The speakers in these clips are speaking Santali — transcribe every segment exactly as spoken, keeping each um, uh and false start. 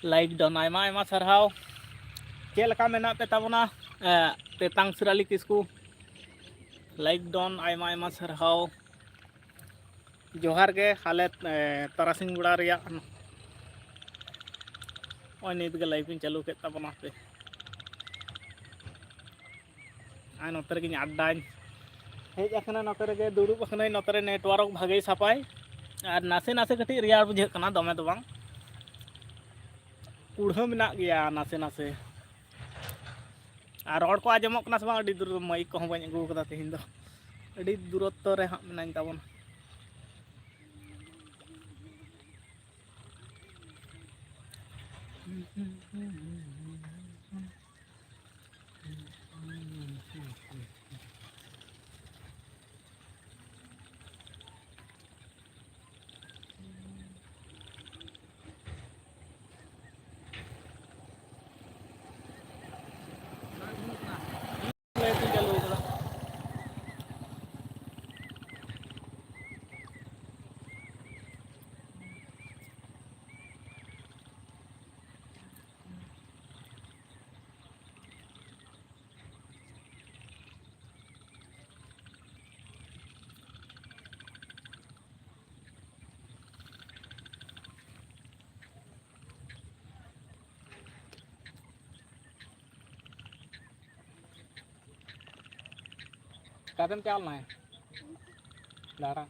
ᱞᱟᱭᱤᱠ ᱰᱚᱱ, ᱟᱭᱢᱟ ᱟᱭᱢᱟ ᱥᱟᱨᱦᱟᱣ᱾ ᱪᱮᱫ ᱞᱮᱠᱟ ᱢᱮᱱᱟᱜ ᱯᱮ ᱛᱟᱵᱚᱱᱟ? ᱮ, ᱛᱮᱛᱟᱝ ᱥᱤᱨᱟᱞᱤ ᱠᱤᱥᱠᱩ, ᱞᱟᱭᱤᱠ ᱰᱚᱱ, ᱟᱭᱢᱟ ᱟᱭᱢᱟ ᱥᱟᱨᱦᱟᱣ᱾ ᱡᱚᱦᱟᱨ ᱜᱮ, ᱟᱞᱮ, ᱮ, ᱛᱟᱨᱟᱥᱤᱧ ᱵᱮᱲᱟ ᱨᱮᱭᱟᱜ ᱱᱚᱜᱼᱚᱭ ᱱᱤᱛ ᱜᱮ ᱞᱟᱭᱤᱵᱷ ᱤᱧ ᱪᱟᱹᱞᱩ ᱠᱮᱫ ᱛᱟᱵᱚᱱᱟ᱾ ᱦᱟᱯᱮ, ᱟᱨ ᱱᱚᱛᱮ ᱨᱮᱜᱮᱧ ᱟᱰᱰᱟᱧ ᱦᱮᱡ ᱟᱠᱟᱱᱟ, ᱱᱚᱛᱮ ᱨᱮᱜᱮ ᱫᱩᱲᱩᱵ ᱟᱠᱟᱱᱟᱹᱧ, ᱱᱚᱛᱮ ᱨᱮ ᱱᱮᱴᱣᱟᱨᱠ ᱵᱷᱟᱜᱮ ᱥᱟᱯᱟᱭ, ᱟᱨ ᱱᱟᱥᱮ ᱱᱟᱥᱮ ᱠᱟᱹᱴᱤᱡ ᱨᱮᱭᱟᱲ ᱵᱩᱡᱷᱟᱹᱜ ᱠᱟᱱᱟ, ᱫᱚᱢᱮ ᱫᱚ ᱵᱟᱝ᱾ ᱠᱩᱲᱦᱟᱹ ᱢᱮᱱᱟᱜ ᱜᱮᱭᱟ ᱱᱟᱥᱮ ᱱᱟᱥᱮ᱾ ᱟᱨ ᱨᱚᱲ ᱠᱚ ᱟᱸᱡᱚᱢᱚᱜ ᱠᱟᱱᱟ ᱥᱮ ᱵᱟᱝ? ᱟᱹᱰᱤ ᱫᱩᱨ, ᱢᱟᱭᱤᱠ ᱠᱚᱦᱚᱸ ᱵᱟᱹᱧ ᱟᱹᱜᱩ ᱟᱠᱟᱫᱟ ᱛᱮᱦᱮᱧ ᱫᱚ, ᱟᱹᱰᱤ ᱫᱩᱨᱚᱛᱛᱚ ᱨᱮ ᱦᱟᱸᱜ ᱢᱮᱱᱟᱧ ᱛᱟᱵᱚᱱᱟ᱾ ᱚᱠᱟᱛᱮᱢ ᱪᱟᱞᱟᱣ ᱞᱮᱱᱟ? ᱫᱟᱬᱟ᱾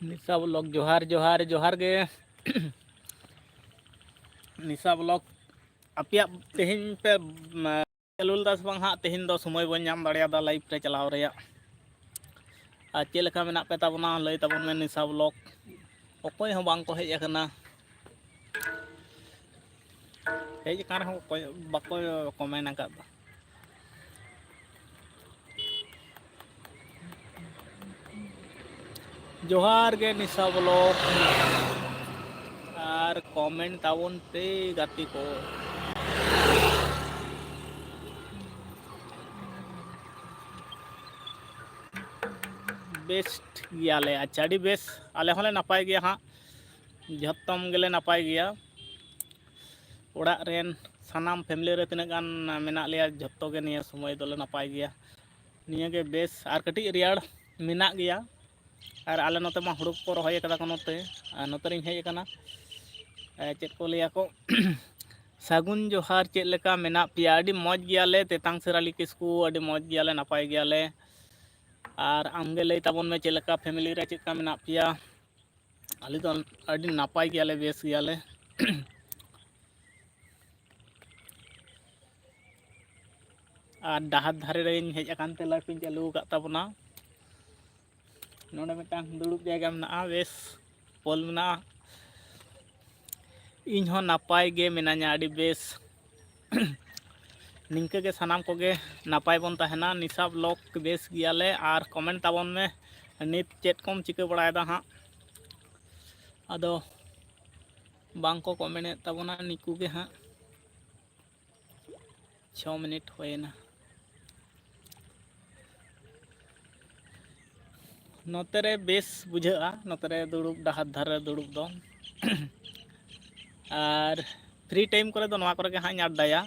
ᱱᱤᱥᱟ ᱵᱞᱚᱜ, ᱡᱚᱦᱟᱨ, ᱡᱚᱦᱟᱨ, ᱡᱚᱦᱟᱨ ᱜᱮ᱾ ᱱᱤᱥᱟ ᱵᱞᱚᱜ, ᱟᱯᱮᱭᱟᱜ ᱛᱮᱦᱮᱧ ᱯᱮ, ᱢᱟ, ᱪᱟᱹᱞᱩ ᱞᱮᱫᱟ ᱥᱮ ᱵᱟᱝ ᱦᱟᱸᱜ? ᱛᱮᱦᱮᱧ ᱫᱚ ᱥᱚᱢᱚᱭ ᱵᱟᱹᱧ ᱧᱟᱢ ᱫᱟᱲᱮᱭᱟᱫᱟ ᱞᱟᱭᱤᱵᱷ ᱨᱮ ᱪᱟᱞᱟᱣ ᱨᱮᱭᱟᱜ᱾ ᱟᱨ ᱪᱮᱫ ᱞᱮᱠᱟ ᱢᱮᱱᱟᱜ ᱯᱮ ᱛᱟᱵᱚᱱᱟ, ᱞᱟᱹᱭ ᱛᱟᱵᱚᱱ ᱢᱮ ᱱᱤᱥᱟ ᱵᱞᱚᱜ᱾ ᱚᱠᱚᱭ ᱦᱚᱸ ᱵᱟᱝ ᱠᱚ ᱦᱮᱡ ᱟᱠᱟᱱᱟ᱾ ᱦᱮᱡ ᱟᱠᱟᱱ ᱨᱮᱦᱚᱸ ᱚᱠᱚᱭ ᱵᱟᱠᱚ ᱠᱚᱢᱮᱱᱴ ᱟᱠᱟᱫ ᱫᱚ᱾ ᱡᱚᱦᱟᱨ ᱜᱮ ᱱᱤᱥᱟ ᱵᱞᱚᱜ, ᱟᱨ ᱠᱚᱢᱮᱱᱴ ᱛᱟᱵᱚᱱ ᱯᱮ ᱜᱟᱛᱮ ᱠᱚ᱾ ᱵᱮᱥᱴ ᱜᱮᱭᱟᱞᱮ, ᱟᱪᱪᱷᱟ, ᱟᱹᱰᱤ ᱵᱮᱥ᱾ ᱟᱞᱮ ᱦᱚᱸᱞᱮ ᱱᱟᱯᱟᱭ ᱜᱮᱭᱟ ᱦᱟᱸᱜ, ᱡᱷᱚᱛᱚᱢ ᱜᱮᱞᱮ ᱱᱟᱯᱟᱭ ᱜᱮᱭᱟ᱾ ᱚᱲᱟᱜ ᱨᱮᱱ ᱥᱟᱱᱟᱢ ᱯᱷᱮᱢᱤᱞᱤ ᱨᱮ ᱛᱤᱱᱟᱹᱜ ᱜᱟᱱ ᱢᱮᱱᱟᱜ ᱞᱮᱭᱟ, ᱡᱷᱚᱛᱚ ᱜᱮ ᱱᱤᱭᱟᱹ ᱥᱚᱢᱚᱭ ᱫᱚᱞᱮ ᱱᱟᱯᱟᱭ ᱜᱮᱭᱟ᱾ ᱱᱤᱭᱟᱹ ᱜᱮ ᱵᱮᱥ, ᱟᱨ ᱠᱟᱹᱴᱤᱡ ᱨᱮᱭᱟᱲ ᱢᱮᱱᱟᱜ ᱜᱮᱭᱟ᱾ ᱟᱨ ᱟᱞᱮ ᱱᱚᱛᱮ ᱢᱟ ᱦᱩᱲᱩ ᱠᱚᱠᱚ ᱨᱚᱦᱚᱭ ᱟᱠᱟᱫᱟ ᱠᱚ ᱱᱚᱛᱮ, ᱟᱨ ᱱᱚᱛᱮ ᱨᱤᱧ ᱦᱮᱡ ᱟᱠᱟᱱᱟ᱾ ᱮ, ᱪᱮᱫ ᱠᱚ ᱞᱟᱹᱭᱟ ᱠᱚ, ᱥᱟᱹᱜᱩᱱ ᱡᱚᱦᱟᱨ, ᱪᱮᱫ ᱞᱮᱠᱟ ᱢᱮᱱᱟᱜ ᱯᱮᱭᱟ? ᱟᱹᱰᱤ ᱢᱚᱡᱽ ᱜᱮᱭᱟᱞᱮ, ᱛᱮᱛᱟᱝ ᱥᱮᱨᱟᱞᱤ ᱠᱤᱥᱠᱩ, ᱟᱹᱰᱤ ᱢᱚᱡᱽ ᱜᱮᱭᱟᱞᱮ, ᱱᱟᱯᱟᱭ ᱜᱮᱭᱟᱞᱮ᱾ ᱟᱨ ᱟᱢᱜᱮ ᱞᱟᱹᱭ ᱛᱟᱵᱚᱱ ᱢᱮ, ᱪᱮᱫ ᱞᱮᱠᱟ ᱯᱷᱮᱢᱤᱞᱤ ᱨᱮ ᱪᱮᱫ ᱞᱮᱠᱟ ᱢᱮᱱᱟᱜ ᱯᱮᱭᱟ? ᱟᱞᱮ ᱫᱚ ᱟᱹᱰᱤ ᱱᱟᱯᱟᱭ ᱜᱮᱭᱟᱞᱮ, ᱵᱮᱥ ᱜᱮᱭᱟᱞᱮ᱾ ᱟᱨ ᱰᱟᱦᱟᱨ ᱫᱷᱟᱨᱮ ᱨᱮᱧ ᱦᱮᱡ ᱟᱠᱟᱱ ᱛᱮ ᱞᱟᱭᱤᱵᱷ ᱤᱧ ᱪᱟᱹᱞᱩ ᱟᱠᱟᱫ ᱛᱟᱵᱚᱱᱟ᱾ ᱱᱚᱰᱮ ᱢᱤᱫᱴᱟᱝ ᱫᱩᱲᱩᱵ ᱡᱟᱭᱜᱟ ᱢᱮᱱᱟᱜᱼᱟ, ᱵᱮᱥ ᱯᱳᱞ ᱢᱮᱱᱟᱜᱼᱟ᱾ ᱤᱧ ᱦᱚᱸ ᱱᱟᱯᱟᱭ ᱜᱮ ᱢᱤᱱᱟᱹᱧᱟ, ᱟᱹᱰᱤ ᱵᱮᱥ᱾ ᱱᱤᱝᱠᱟᱹ ᱜᱮ ᱥᱟᱱᱟᱢ ᱠᱚᱜᱮ ᱱᱟᱯᱟᱭ ᱵᱚᱱ ᱛᱟᱦᱮᱱᱟ᱾ ᱱᱤᱥᱟ ᱵᱞᱚᱜ ᱵᱮᱥ ᱜᱮᱭᱟᱞᱮ, ᱟᱨ ᱠᱚᱢᱮᱱᱴ ᱛᱟᱵᱚᱱ ᱢᱮ, ᱱᱤᱛ ᱪᱮᱫ ᱠᱚᱢ ᱪᱤᱠᱟᱹ ᱵᱟᱲᱟᱭᱮᱫᱟ ᱦᱟᱸᱜ? ᱟᱫᱚ ᱵᱟᱝ ᱠᱚ ᱠᱚᱢᱮᱱᱴ ᱮᱫ ᱛᱟᱵᱚᱱᱟ ᱱᱤᱠᱩ ᱜᱮ ᱦᱟᱸᱜ᱾ ᱪᱷᱚ ᱢᱤᱱᱤᱴ ᱦᱩᱭᱮᱱᱟ᱾ ᱱᱚᱛᱮ ᱨᱮ ᱵᱮᱥ ᱵᱩᱡᱷᱟᱹᱜᱼᱟ, ᱱᱚᱛᱮ ᱨᱮ ᱫᱩᱲᱩᱵ, ᱰᱟᱦᱟᱨ ᱫᱷᱟᱨᱮ ᱨᱮ ᱫᱩᱲᱩᱵ ᱫᱚ᱾ ᱟᱨ ᱯᱷᱨᱤ ᱴᱟᱭᱤᱢ ᱠᱚᱨᱮ ᱫᱚ ᱱᱚᱣᱟ ᱠᱚᱨᱮ ᱜᱮ ᱦᱟᱸᱜ ᱤᱧ ᱟᱰᱰᱟᱭᱟ᱾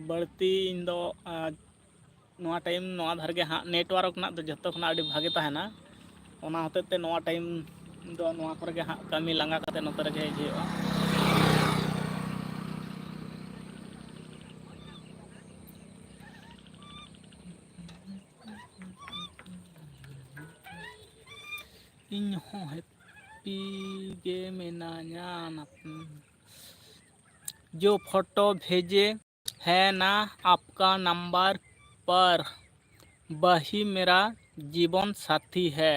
ᱵᱟᱹᱲᱛᱤ ᱤᱧ ᱫᱚ, ᱟᱨ ᱱᱚᱣᱟ ᱴᱟᱭᱤᱢ ᱱᱚᱣᱟ ᱫᱷᱟᱨᱮ ᱜᱮ ᱦᱟᱸᱜ ᱱᱮᱴᱣᱟᱨᱠ ᱨᱮᱱᱟᱜ ᱫᱚ ᱡᱚᱛᱚ ᱠᱷᱚᱱᱟᱜ ᱟᱹᱰᱤ ᱵᱷᱟᱜᱮ ᱛᱟᱦᱮᱱᱟ᱾ ᱚᱱᱟ ᱦᱚᱛᱮᱡ ᱛᱮ ᱱᱚᱣᱟ ᱴᱟᱭᱤᱢ ᱫᱚ ᱱᱚᱣᱟ ᱠᱚᱨᱮ ᱜᱮ ᱦᱟᱸᱜ ᱠᱟᱹᱢᱤ ᱞᱟᱸᱜᱟ ᱠᱟᱛᱮ ᱱᱚᱛᱮ ᱨᱮᱜᱮ ᱦᱮᱡ ᱦᱩᱭᱩᱜᱼᱟ᱾ ᱤᱧ ᱦᱚᱸ ᱦᱮᱯᱤ ᱜᱮ ᱢᱮᱱᱟᱧᱟ᱾ ᱱᱟᱯ-, जो फोटो भेजे है ना, आपका नंबर पर, वही मेरा जीवन साथी है।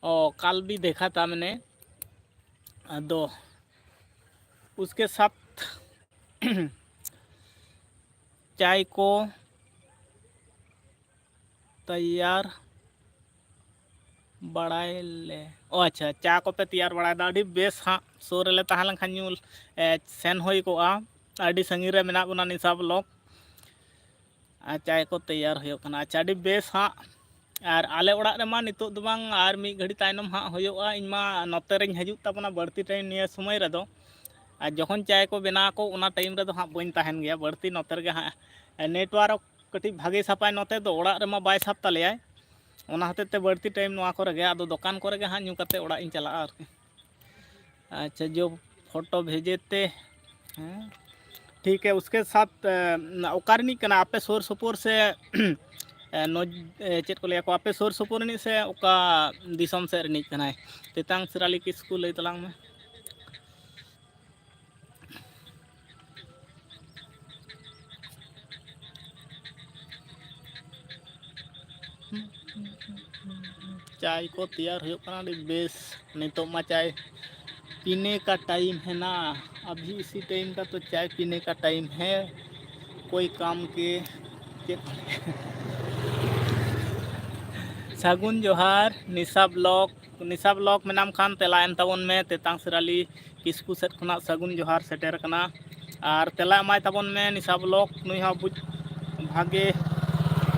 ओ, कल भी देखा था मैंने। ᱟᱫᱚ उसके साथ चाय को ᱛᱮᱭᱟᱨ ᱵᱟᱲᱟᱭ ᱞᱮ᱾ ᱚ ᱟᱪᱪᱷᱟ, ᱪᱟ ᱠᱚᱯᱮ ᱛᱮᱭᱟᱨ ᱵᱟᱲᱟᱭᱮᱫᱟ, ᱟᱹᱰᱤ ᱵᱮᱥ ᱦᱟᱸᱜ᱾ ᱥᱩᱨ ᱨᱮᱞᱮ ᱛᱟᱦᱮᱸ ᱞᱮᱱᱠᱷᱟᱱ ᱧᱩ, ᱮ, ᱥᱮᱱ ᱦᱩᱭ ᱠᱚᱜᱼᱟ᱾ ᱟᱹᱰᱤ ᱥᱟᱺᱜᱤᱧ ᱨᱮ ᱢᱮᱱᱟᱜ ᱵᱚᱱᱟ ᱱᱤᱥᱟ ᱵᱞᱚᱠ᱾ ᱟᱨ ᱪᱟᱭ ᱠᱚ ᱛᱮᱭᱟᱨ ᱦᱩᱭᱩᱜ ᱠᱟᱱᱟ᱾ ᱟᱪᱪᱷᱟ, ᱟᱹᱰᱤ ᱵᱮᱥ ᱦᱟᱸᱜ᱾ ᱟᱨ ᱟᱞᱮ ᱚᱲᱟᱜ ᱨᱮᱢᱟ ᱱᱤᱛᱚᱜ ᱫᱚ ᱵᱟᱝ, ᱟᱨ ᱢᱤᱫ ᱜᱷᱟᱹᱲᱤ ᱛᱟᱭᱱᱚᱢ ᱦᱟᱸᱜ ᱦᱩᱭᱩᱜᱼᱟ᱾ ᱤᱧ ᱢᱟ ᱱᱚᱛᱮ ᱨᱤᱧ ᱦᱤᱡᱩᱜ ᱛᱟᱵᱚᱱᱟ ᱵᱟᱹᱲᱛᱤ ᱴᱟᱭᱤᱢ ᱱᱤᱭᱟᱹ ᱥᱚᱢᱚᱭ ᱨᱮᱫᱚ᱾ ᱟᱨ ᱡᱚᱠᱷᱚᱱ ᱪᱟᱭ ᱠᱚ ᱵᱮᱱᱟᱣ ᱟᱠᱚ, ᱚᱱᱟ ᱴᱟᱭᱤᱢ ᱨᱮᱫᱚ ᱦᱟᱸᱜ ᱵᱟᱹᱧ ᱛᱟᱦᱮᱱ ᱜᱮᱭᱟ ᱵᱟᱹᱲᱛᱤ᱾ ᱱᱚᱛᱮ ᱨᱮᱜᱮ ᱦᱟᱸᱜ ᱱᱮᱴᱣᱟᱨᱠ ᱠᱟᱹᱴᱤᱡ ᱵᱷᱟᱜᱮ ᱥᱟᱯᱟᱭ ᱱᱚᱛᱮ ᱫᱚ, ᱚᱲᱟᱜ ᱨᱮᱢᱟ ᱵᱟᱭ ᱥᱟᱵ ᱛᱟᱞᱮᱭᱟᱭ᱾ ᱚᱱᱟ ᱦᱚᱛᱮᱡ ᱛᱮ ᱵᱟᱹᱲᱛᱤ ᱴᱟᱭᱤᱢ ᱱᱚᱣᱟ ᱠᱚᱨᱮ ᱜᱮ᱾ ᱟᱫᱚ ᱫᱚᱠᱟᱱ ᱠᱚᱨᱮ ᱜᱮ ᱦᱟᱸᱜ ᱧᱩ ᱠᱟᱛᱮ ᱚᱲᱟᱜ ᱤᱧ ᱪᱟᱞᱟᱜᱼᱟ ᱟᱨᱠᱤ᱾ ᱟᱪᱪᱷᱟ, ᱡᱚ ᱯᱷᱳᱴᱳ ᱵᱷᱮᱡᱮ ᱛᱮ, ᱦᱮᱸ, ᱴᱷᱤᱠ ᱦᱮ᱾ ᱩᱥᱠᱮ ᱥᱟᱛ, ᱚᱠᱟ ᱨᱤᱱᱤᱡ ᱠᱟᱱᱟ? ᱟᱯᱮ ᱥᱩᱨ ᱥᱩᱯᱩᱨ ᱥᱮ, ᱮ, ᱱᱚᱡ-, ᱮ, ᱪᱮᱫ ᱠᱚ ᱞᱟᱹᱭᱟ ᱠᱚ, ᱟᱯᱮ ᱥᱩᱨ ᱥᱩᱯᱩᱨ ᱨᱤᱱᱤᱡ ᱥᱮ ᱚᱠᱟ ᱫᱤᱥᱚᱢ ᱥᱮᱫ ᱨᱤᱱᱤᱡ ᱠᱟᱱᱟᱭ? ᱛᱮᱛᱟᱝ ᱥᱤᱨᱟᱞᱤ ᱠᱤᱥᱠᱩ, ᱞᱟᱹᱭ ᱛᱟᱞᱟᱝ ᱢᱮ᱾ ᱪᱟᱭ ᱠᱚ ᱛᱮᱭᱟᱨ ᱦᱩᱭᱩᱜ ᱠᱟᱱᱟ, ᱟᱹᱰᱤ ᱵᱮᱥ᱾ ᱱᱤᱛᱚᱜ ᱢᱟ ᱪᱟᱭ ᱯᱤᱱᱮ ᱠᱟ ᱴᱟᱭᱤᱢ ᱦᱮ ᱱᱟ, ᱟᱵᱷᱤ ᱤᱥᱤ ᱴᱟᱭᱤᱢ ᱠᱟ ᱛᱚ ᱪᱟᱭ ᱯᱤᱱᱮ ᱠᱟ ᱴᱟᱭᱤᱢ ᱦᱮ, ᱠᱳᱭ ᱠᱟᱢ ᱠᱮ ᱪᱮᱫ ᱥᱟᱹᱜᱩᱱ ᱡᱚᱦᱟᱨ, ᱱᱤᱥᱟ ᱵᱞᱚᱠ, ᱱᱤᱥᱟ ᱵᱞᱚᱠ ᱢᱮᱱᱟᱢ ᱠᱷᱟᱱ ᱛᱮᱞᱟ ᱮᱢ ᱛᱟᱵᱚᱱ ᱢᱮ᱾ ᱛᱮᱛᱟᱝ ᱥᱤᱨᱟᱞᱤ ᱠᱤᱥᱠᱩ ᱥᱮᱫ ᱠᱷᱚᱱᱟᱜ ᱥᱟᱹᱜᱩᱱ ᱡᱚᱦᱟᱨ ᱥᱮᱴᱮᱨ ᱠᱟᱱᱟ᱾ ᱟᱨ ᱛᱮᱞᱟ ᱮᱢᱟᱭ ᱛᱟᱵᱚᱱ ᱢᱮ ᱱᱤᱥᱟ ᱵᱞᱚᱠ, ᱱᱩᱭ ᱦᱚᱸ ᱟᱵᱚ ᱵᱷᱟᱜᱮ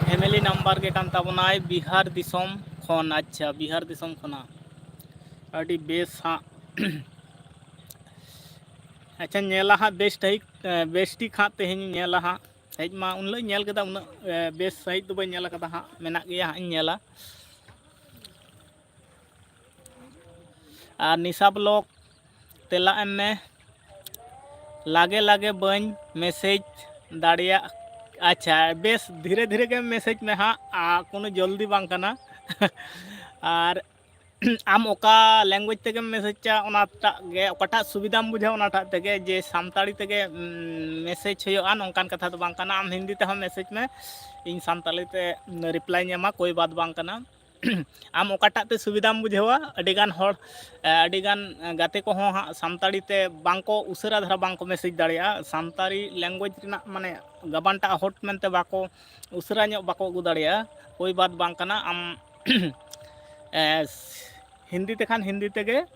ᱯᱷᱮᱢᱮᱞᱤ ᱱᱟᱢᱵᱟᱨ ᱜᱮ ᱠᱟᱱ ᱛᱟᱵᱚᱱᱟᱭ, ᱵᱤᱦᱟᱨ ᱫᱤᱥᱚᱢ ᱠᱷᱚᱱ᱾ ᱟᱪᱪᱷᱟ, ᱵᱤᱦᱟᱨ ᱫᱤᱥᱚᱢ ᱠᱷᱚᱱᱟᱜ᱾ ᱟᱹᱰᱤ ᱵᱮᱥ ᱦᱟᱸᱜ᱾ ᱟᱪᱪᱷᱟ, ᱧᱮᱞᱟ ᱦᱟᱸᱜ ᱵᱮᱥ ᱴᱷᱤᱠ, ᱵᱮᱥ ᱴᱷᱤᱠ ᱦᱟᱸᱜ ᱛᱮᱦᱮᱧ ᱧᱮᱞᱟ ᱦᱟᱸᱜ᱾ ᱦᱮᱡ ᱢᱟ ᱩᱱ ᱦᱤᱞᱳᱜ ᱤᱧ ᱧᱮᱞ ᱠᱮᱫᱟ, ᱩᱱᱟᱹᱜ, ᱮ, ᱵᱮᱥ ᱥᱟᱺᱦᱤᱡ ᱫᱚ ᱵᱟᱹᱧ ᱧᱮᱞ ᱠᱟᱫᱟ ᱦᱟᱸᱜ, ᱢᱮᱱᱟᱜ ᱜᱮᱭᱟ ᱦᱟᱸᱜ, ᱤᱧ ᱧᱮᱞᱟ᱾ ᱟᱨ ᱱᱤᱥᱟ ᱵᱞᱚᱠ ᱛᱮᱞᱟ ᱮᱢ ᱢᱮ, ᱞᱟᱜᱮ ᱞᱟᱜᱮ ᱵᱟᱹᱧ ᱢᱮᱥᱮᱡᱽ ᱫᱟᱲᱮᱭᱟᱜ᱾ ᱟᱪᱪᱷᱟ, ᱵᱮᱥ, ᱫᱷᱤᱨᱮ ᱫᱷᱤᱨᱮ ᱜᱮ ᱢᱮᱥᱮᱡᱽ ᱢᱮ ᱦᱟᱸᱜ, ᱟᱨ ᱠᱳᱱᱳ ᱡᱚᱞᱫᱤ ᱵᱟᱝ ᱠᱟᱱᱟ᱾ ᱟᱨ ᱟᱢ ᱚᱠᱟ language ᱛᱮᱜᱮᱢ ᱢᱮᱥᱮᱡᱟ, ᱚᱱᱟᱴᱟᱜ ᱜᱮ, ᱚᱠᱟᱴᱟᱜ ᱥᱩᱵᱤᱫᱷᱟᱢ ᱵᱩᱡᱷᱟᱹᱣᱟ, ᱚᱱᱟᱴᱟᱜ ᱛᱮᱜᱮ᱾ ᱡᱮ ᱥᱟᱱᱛᱟᱲᱤ ᱛᱮᱜᱮ ᱢᱮᱥᱮᱡᱽ ᱦᱩᱭᱩᱜᱼᱟ, ᱱᱚᱝᱠᱟᱱ ᱠᱟᱛᱷᱟ ᱫᱚ ᱵᱟᱝ ᱠᱟᱱᱟ᱾ ᱟᱢ ᱦᱤᱱᱫᱤ ᱛᱮᱦᱚᱸ ᱢᱮᱥᱮᱡᱽ ᱢᱮ, ᱤᱧ ᱥᱟᱱᱛᱟᱲᱤ ᱛᱮ ᱨᱤᱯᱞᱟᱭᱤᱧ ᱮᱢᱟ, ᱠᱳᱭ ᱵᱟᱛ ᱵᱟᱝ ᱠᱟᱱᱟ᱾ ᱟᱢ ᱚᱠᱟᱴᱟᱜ ᱛᱮ ᱥᱩᱵᱤᱫᱷᱟᱢ ᱵᱩᱡᱷᱟᱹᱣᱟ, ᱟᱹᱰᱤᱜᱟᱱ ᱦᱚᱲ, ᱟᱹᱰᱤᱜᱟᱱ ᱜᱟᱛᱮ ᱠᱚᱦᱚᱸ ᱦᱟᱸᱜ ᱥᱟᱱᱛᱟᱲᱤ ᱛᱮ ᱵᱟᱝᱠᱚ, ᱩᱥᱟᱹᱨᱟ ᱫᱷᱟᱨᱟ ᱵᱟᱝᱠᱚ ᱢᱮᱥᱮᱡᱽ ᱫᱟᱲᱮᱭᱟᱜᱼᱟ᱾ ᱥᱟᱱᱛᱟᱲᱤ language ᱨᱮᱱᱟᱜ ᱢᱟᱱᱮ ᱜᱟᱵᱟᱱᱴᱟᱜ ᱦᱚᱴ ᱢᱮᱱᱛᱮ ᱵᱟᱠᱚ, ᱩᱥᱟᱹᱨᱟ ᱧᱚᱜ ᱵᱟᱠᱚ ᱟᱹᱜᱩ ᱫᱟᱲᱮᱭᱟᱜᱼᱟ, ᱠᱳᱭ ᱵᱟᱛ ᱵᱟᱝ ᱠᱟᱱᱟ᱾ ᱟᱢ ᱮ, ᱦᱤᱱᱫᱤ ᱛᱮᱠᱷᱟᱱ ᱦᱤᱱᱫᱤ ᱛᱮᱜᱮ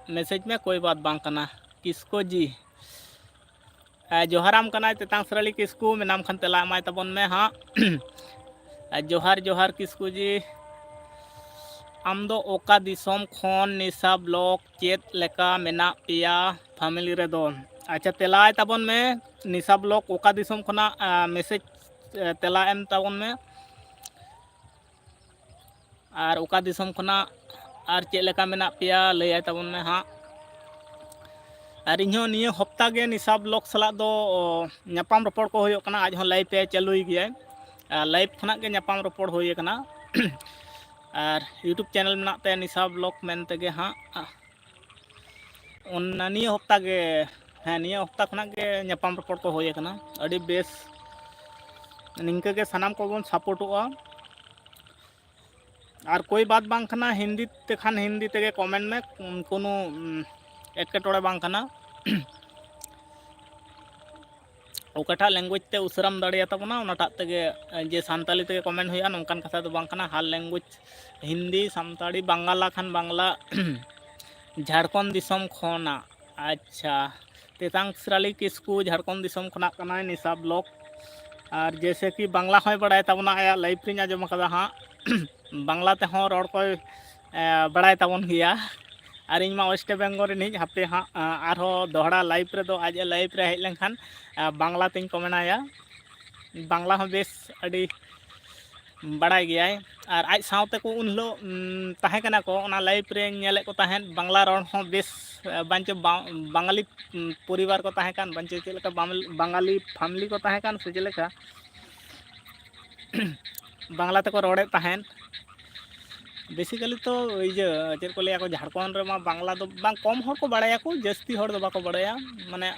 ᱢᱮᱥᱮᱡᱽ ᱢᱮ, ᱠᱳᱭ ᱵᱟᱛ ᱵᱟᱝ ᱠᱟᱱᱟ᱾ ᱠᱤᱥᱠᱳ ᱡᱤ, ᱮ, ᱡᱚᱦᱟᱨᱟᱢ ᱠᱟᱱᱟᱭ ᱛᱮᱛᱟᱝ ᱥᱟᱹᱨᱟᱹᱞᱤ ᱠᱤᱥᱠᱩ, ᱢᱮᱱᱟᱢ ᱠᱷᱟᱱ ᱛᱮᱞᱟ ᱮᱢᱟᱭ ᱛᱟᱵᱚᱱ ᱢᱮ ᱦᱟᱸᱜ᱾ ᱮ, ᱡᱚᱦᱟᱨ, ᱡᱚᱦᱟᱨ ᱠᱤᱥᱠᱩ ᱡᱤ᱾ ᱟᱢ ᱫᱚ ᱚᱠᱟ ᱫᱤᱥᱚᱢ ᱠᱷᱚᱱ ᱱᱤᱥᱟ ᱵᱞᱚᱠ, ᱪᱮᱫ ᱞᱮᱠᱟ ᱢᱮᱱᱟᱜ ᱯᱮᱭᱟ family ᱨᱮᱫᱚ? ᱟᱪᱪᱷᱟ, ᱛᱮᱞᱟᱭ ᱛᱟᱵᱚᱱ ᱢᱮ, ᱱᱤᱥᱟ ᱵᱞᱚᱠ ᱚᱠᱟ ᱫᱤᱥᱚᱢ ᱠᱷᱚᱱᱟᱜ, ᱮ, ᱢᱮᱥᱮᱡᱽ, ᱮ, ᱛᱮᱞᱟ ᱮᱢ ᱛᱟᱵᱚᱱ ᱢᱮ᱾ ᱟᱨ ᱚᱠᱟ ᱫᱤᱥᱚᱢ ᱠᱷᱚᱱᱟᱜ ᱟᱨ ᱪᱮᱫ ᱞᱮᱠᱟ ᱢᱮᱱᱟᱜ ᱯᱮᱭᱟ, ᱞᱟᱹᱭᱟᱭ ᱛᱟᱵᱚᱱ ᱢᱮ ᱦᱟᱸᱜ᱾ ᱟᱨ ᱤᱧᱦᱚᱸ ᱱᱤᱭᱟᱹ ᱦᱚᱯᱛᱟ ᱜᱮ ᱱᱤᱥᱟ ᱵᱞᱚᱠ ᱥᱟᱞᱟᱜ ᱫᱚ, ᱚ, ᱧᱟᱯᱟᱢ ᱨᱚᱯᱚᱲ ᱠᱚ ᱦᱩᱭᱩᱜ ᱠᱟᱱᱟ᱾ ᱟᱡ ᱦᱚᱸ live ᱮ ᱪᱟᱹᱞᱩᱭ ᱜᱮᱭᱟᱭ᱾ ᱟᱨ live ᱠᱷᱚᱱᱟᱜ ᱜᱮ ᱧᱟᱯᱟᱢ ᱨᱚᱯᱚᱲ ᱦᱩᱭ ᱟᱠᱟᱱᱟ᱾ ᱟᱨ YouTube channel ᱢᱮᱱᱟᱜ ᱛᱟᱭᱟ ᱱᱤᱥᱟ ᱵᱞᱚᱠ ᱢᱮᱱ ᱛᱮᱜᱮ ᱦᱟᱸᱜ᱾ ᱚᱱᱟ ᱱᱤᱭᱟᱹ ᱦᱚᱯᱛᱟ ᱜᱮ, ᱦᱮᱸ, ᱱᱤᱭᱟᱹ ᱦᱚᱯᱛᱟ ᱠᱷᱚᱱᱟᱜ ᱜᱮ ᱧᱟᱯᱟᱢ ᱨᱚᱯᱚᱲ ᱠᱚ ᱦᱩᱭ ᱟᱠᱟᱱᱟ᱾ ᱟᱹᱰᱤ ᱵᱮᱥ, ᱱᱤᱝᱠᱟᱹ ᱜᱮ ᱥᱟᱱᱟᱢ ᱠᱚᱵᱚᱱ ᱥᱟᱯᱳᱨᱴᱚᱜᱼᱟ᱾ ᱟᱨ ᱠᱳᱭ ᱵᱟᱛ ᱵᱟᱝ ᱠᱟᱱᱟ, ᱦᱤᱱᱫᱤ ᱛᱮᱠᱷᱟᱱ ᱦᱤᱱᱫᱤ ᱛᱮᱜᱮ comment ᱢᱮ, ᱠᱳᱱᱳ, ᱩᱢ, ᱮᱴᱠᱮᱴᱚᱬᱮ ᱵᱟᱝ ᱠᱟᱱᱟ᱾ ᱚᱠᱟᱴᱟᱜ language ᱛᱮ ᱩᱥᱟᱹᱨᱟᱢ ᱫᱟᱲᱮᱭᱟᱛᱟ ᱵᱚᱱᱟ, ᱚᱱᱟᱴᱟᱜ ᱛᱮᱜᱮ, ᱡᱮ ᱥᱟᱱᱛᱟᱞᱤ ᱛᱮᱜᱮ comment ᱦᱩᱭᱩᱜᱼᱟ, ᱱᱚᱝᱠᱟᱱ ᱠᱟᱛᱷᱟ ᱫᱚ ᱵᱟᱝ ᱠᱟᱱᱟ᱾ ᱦᱟᱨ language, ᱦᱤᱱᱫᱤ, ᱥᱟᱱᱛᱟᱲᱤ, ᱵᱟᱝᱞᱟ ᱠᱷᱟᱱ ᱵᱟᱝᱞᱟ, ᱡᱷᱟᱲᱠᱷᱚᱸᱰ ᱫᱤᱥᱚᱢ ᱠᱷᱚᱱᱟᱜ᱾ ᱟᱪᱪᱷᱟ, ᱛᱮᱛᱟᱝ ᱥᱨᱟᱞᱤ ᱠᱤᱥᱠᱩ ᱡᱷᱟᱲᱠᱷᱚᱸᱰ ᱫᱤᱥᱚᱢ ᱠᱷᱚᱱᱟᱜ ᱠᱟᱱᱟᱭ ᱱᱤᱥᱟ ᱵᱞᱚᱠ᱾ ᱟᱨ ᱡᱮᱭᱥᱮ ᱠᱤ ᱵᱟᱝᱞᱟ ᱦᱚᱸᱭ ᱵᱟᱲᱟᱭ ᱛᱟᱵᱚᱱᱟ, ᱟᱭᱟᱜ live ᱨᱤᱧ ᱟᱸᱡᱚᱢ ᱟᱠᱟᱫᱟ ᱦᱟᱸᱜ᱾ ᱵᱟᱝᱞᱟ ᱛᱮᱦᱚᱸ ᱨᱚᱲ ᱠᱚᱭ, ᱮ, ᱵᱟᱲᱟᱭ ᱛᱟᱵᱚᱱ ᱜᱮᱭᱟ᱾ ᱟᱨ ᱤᱧ ᱢᱟ West Bengal ᱨᱤᱱᱤᱡ, ᱦᱟᱯᱮ ᱦᱟᱸᱜ, ᱟ, ᱟᱨᱦᱚᱸ ᱫᱚᱦᱲᱟ live ᱨᱮᱫᱚ, ᱟᱡ ᱮ live ᱨᱮ ᱦᱮᱡ ᱞᱮᱱᱠᱷᱟᱱ, ᱟ, ᱵᱟᱝᱞᱟ ᱛᱤᱧ comment ᱟᱭᱟ᱾ ᱵᱟᱝᱞᱟ ᱦᱚᱸ ᱵᱮᱥ ᱟᱹᱰᱤ ᱵᱟᱲᱟᱭ ᱜᱮᱭᱟᱭ᱾ ᱟᱨ ᱟᱡ ᱥᱟᱶᱛᱮ ᱠᱚ ᱩᱱ ᱦᱤᱞᱳᱜ, ᱩᱢ, ᱛᱟᱦᱮᱸ ᱠᱟᱱᱟ ᱠᱚ, ᱚᱱᱟ live ᱨᱮᱧ ᱧᱮᱞᱮᱫ ᱠᱚ ᱛᱟᱦᱮᱸᱫ, ᱵᱟᱝᱞᱟ ᱨᱚᱲ ᱦᱚᱸ ᱵᱮᱥ, ᱮ, ᱵᱟᱝᱪᱚ ᱵᱟ-, ᱵᱟᱝᱟᱞᱤ, ᱩᱢ, ᱯᱚᱨᱤᱵᱟᱨ ᱠᱚ ᱛᱟᱦᱮᱸ ᱠᱟᱱ, ᱵᱟᱝᱪᱚ ᱪᱮᱫ ᱞᱮᱠᱟ ᱵᱟᱝ-, ᱵᱟᱝᱟᱞᱤ family ᱠᱚ ᱛᱟᱦᱮᱸ ᱠᱟᱱ ᱥᱮ ᱪᱮᱫ ᱞᱮᱠᱟ, ᱵᱟᱝᱞᱟ ᱛᱮᱠᱚ ᱨᱚᱲᱮᱫ ᱛᱟᱦᱮᱸᱫ᱾ ᱵᱮᱥᱤᱠᱟᱞᱤ ᱛᱚ ᱤᱭᱟᱹ ᱪᱮᱫ ᱠᱚ ᱞᱟᱹᱭᱟ ᱠᱚ, ᱡᱷᱟᱲᱠᱷᱚᱸᱰ ᱨᱮᱢᱟ ᱵᱟᱝᱞᱟ ᱫᱚ ᱵᱟᱝ, ᱠᱚᱢ ᱦᱚᱲ ᱠᱚ ᱵᱟᱲᱟᱭᱟᱠᱚ, ᱡᱟᱹᱥᱛᱤ ᱦᱚᱲ ᱫᱚ ᱵᱟᱠᱚ ᱵᱟᱲᱟᱭᱟ᱾ ᱢᱟᱱᱮ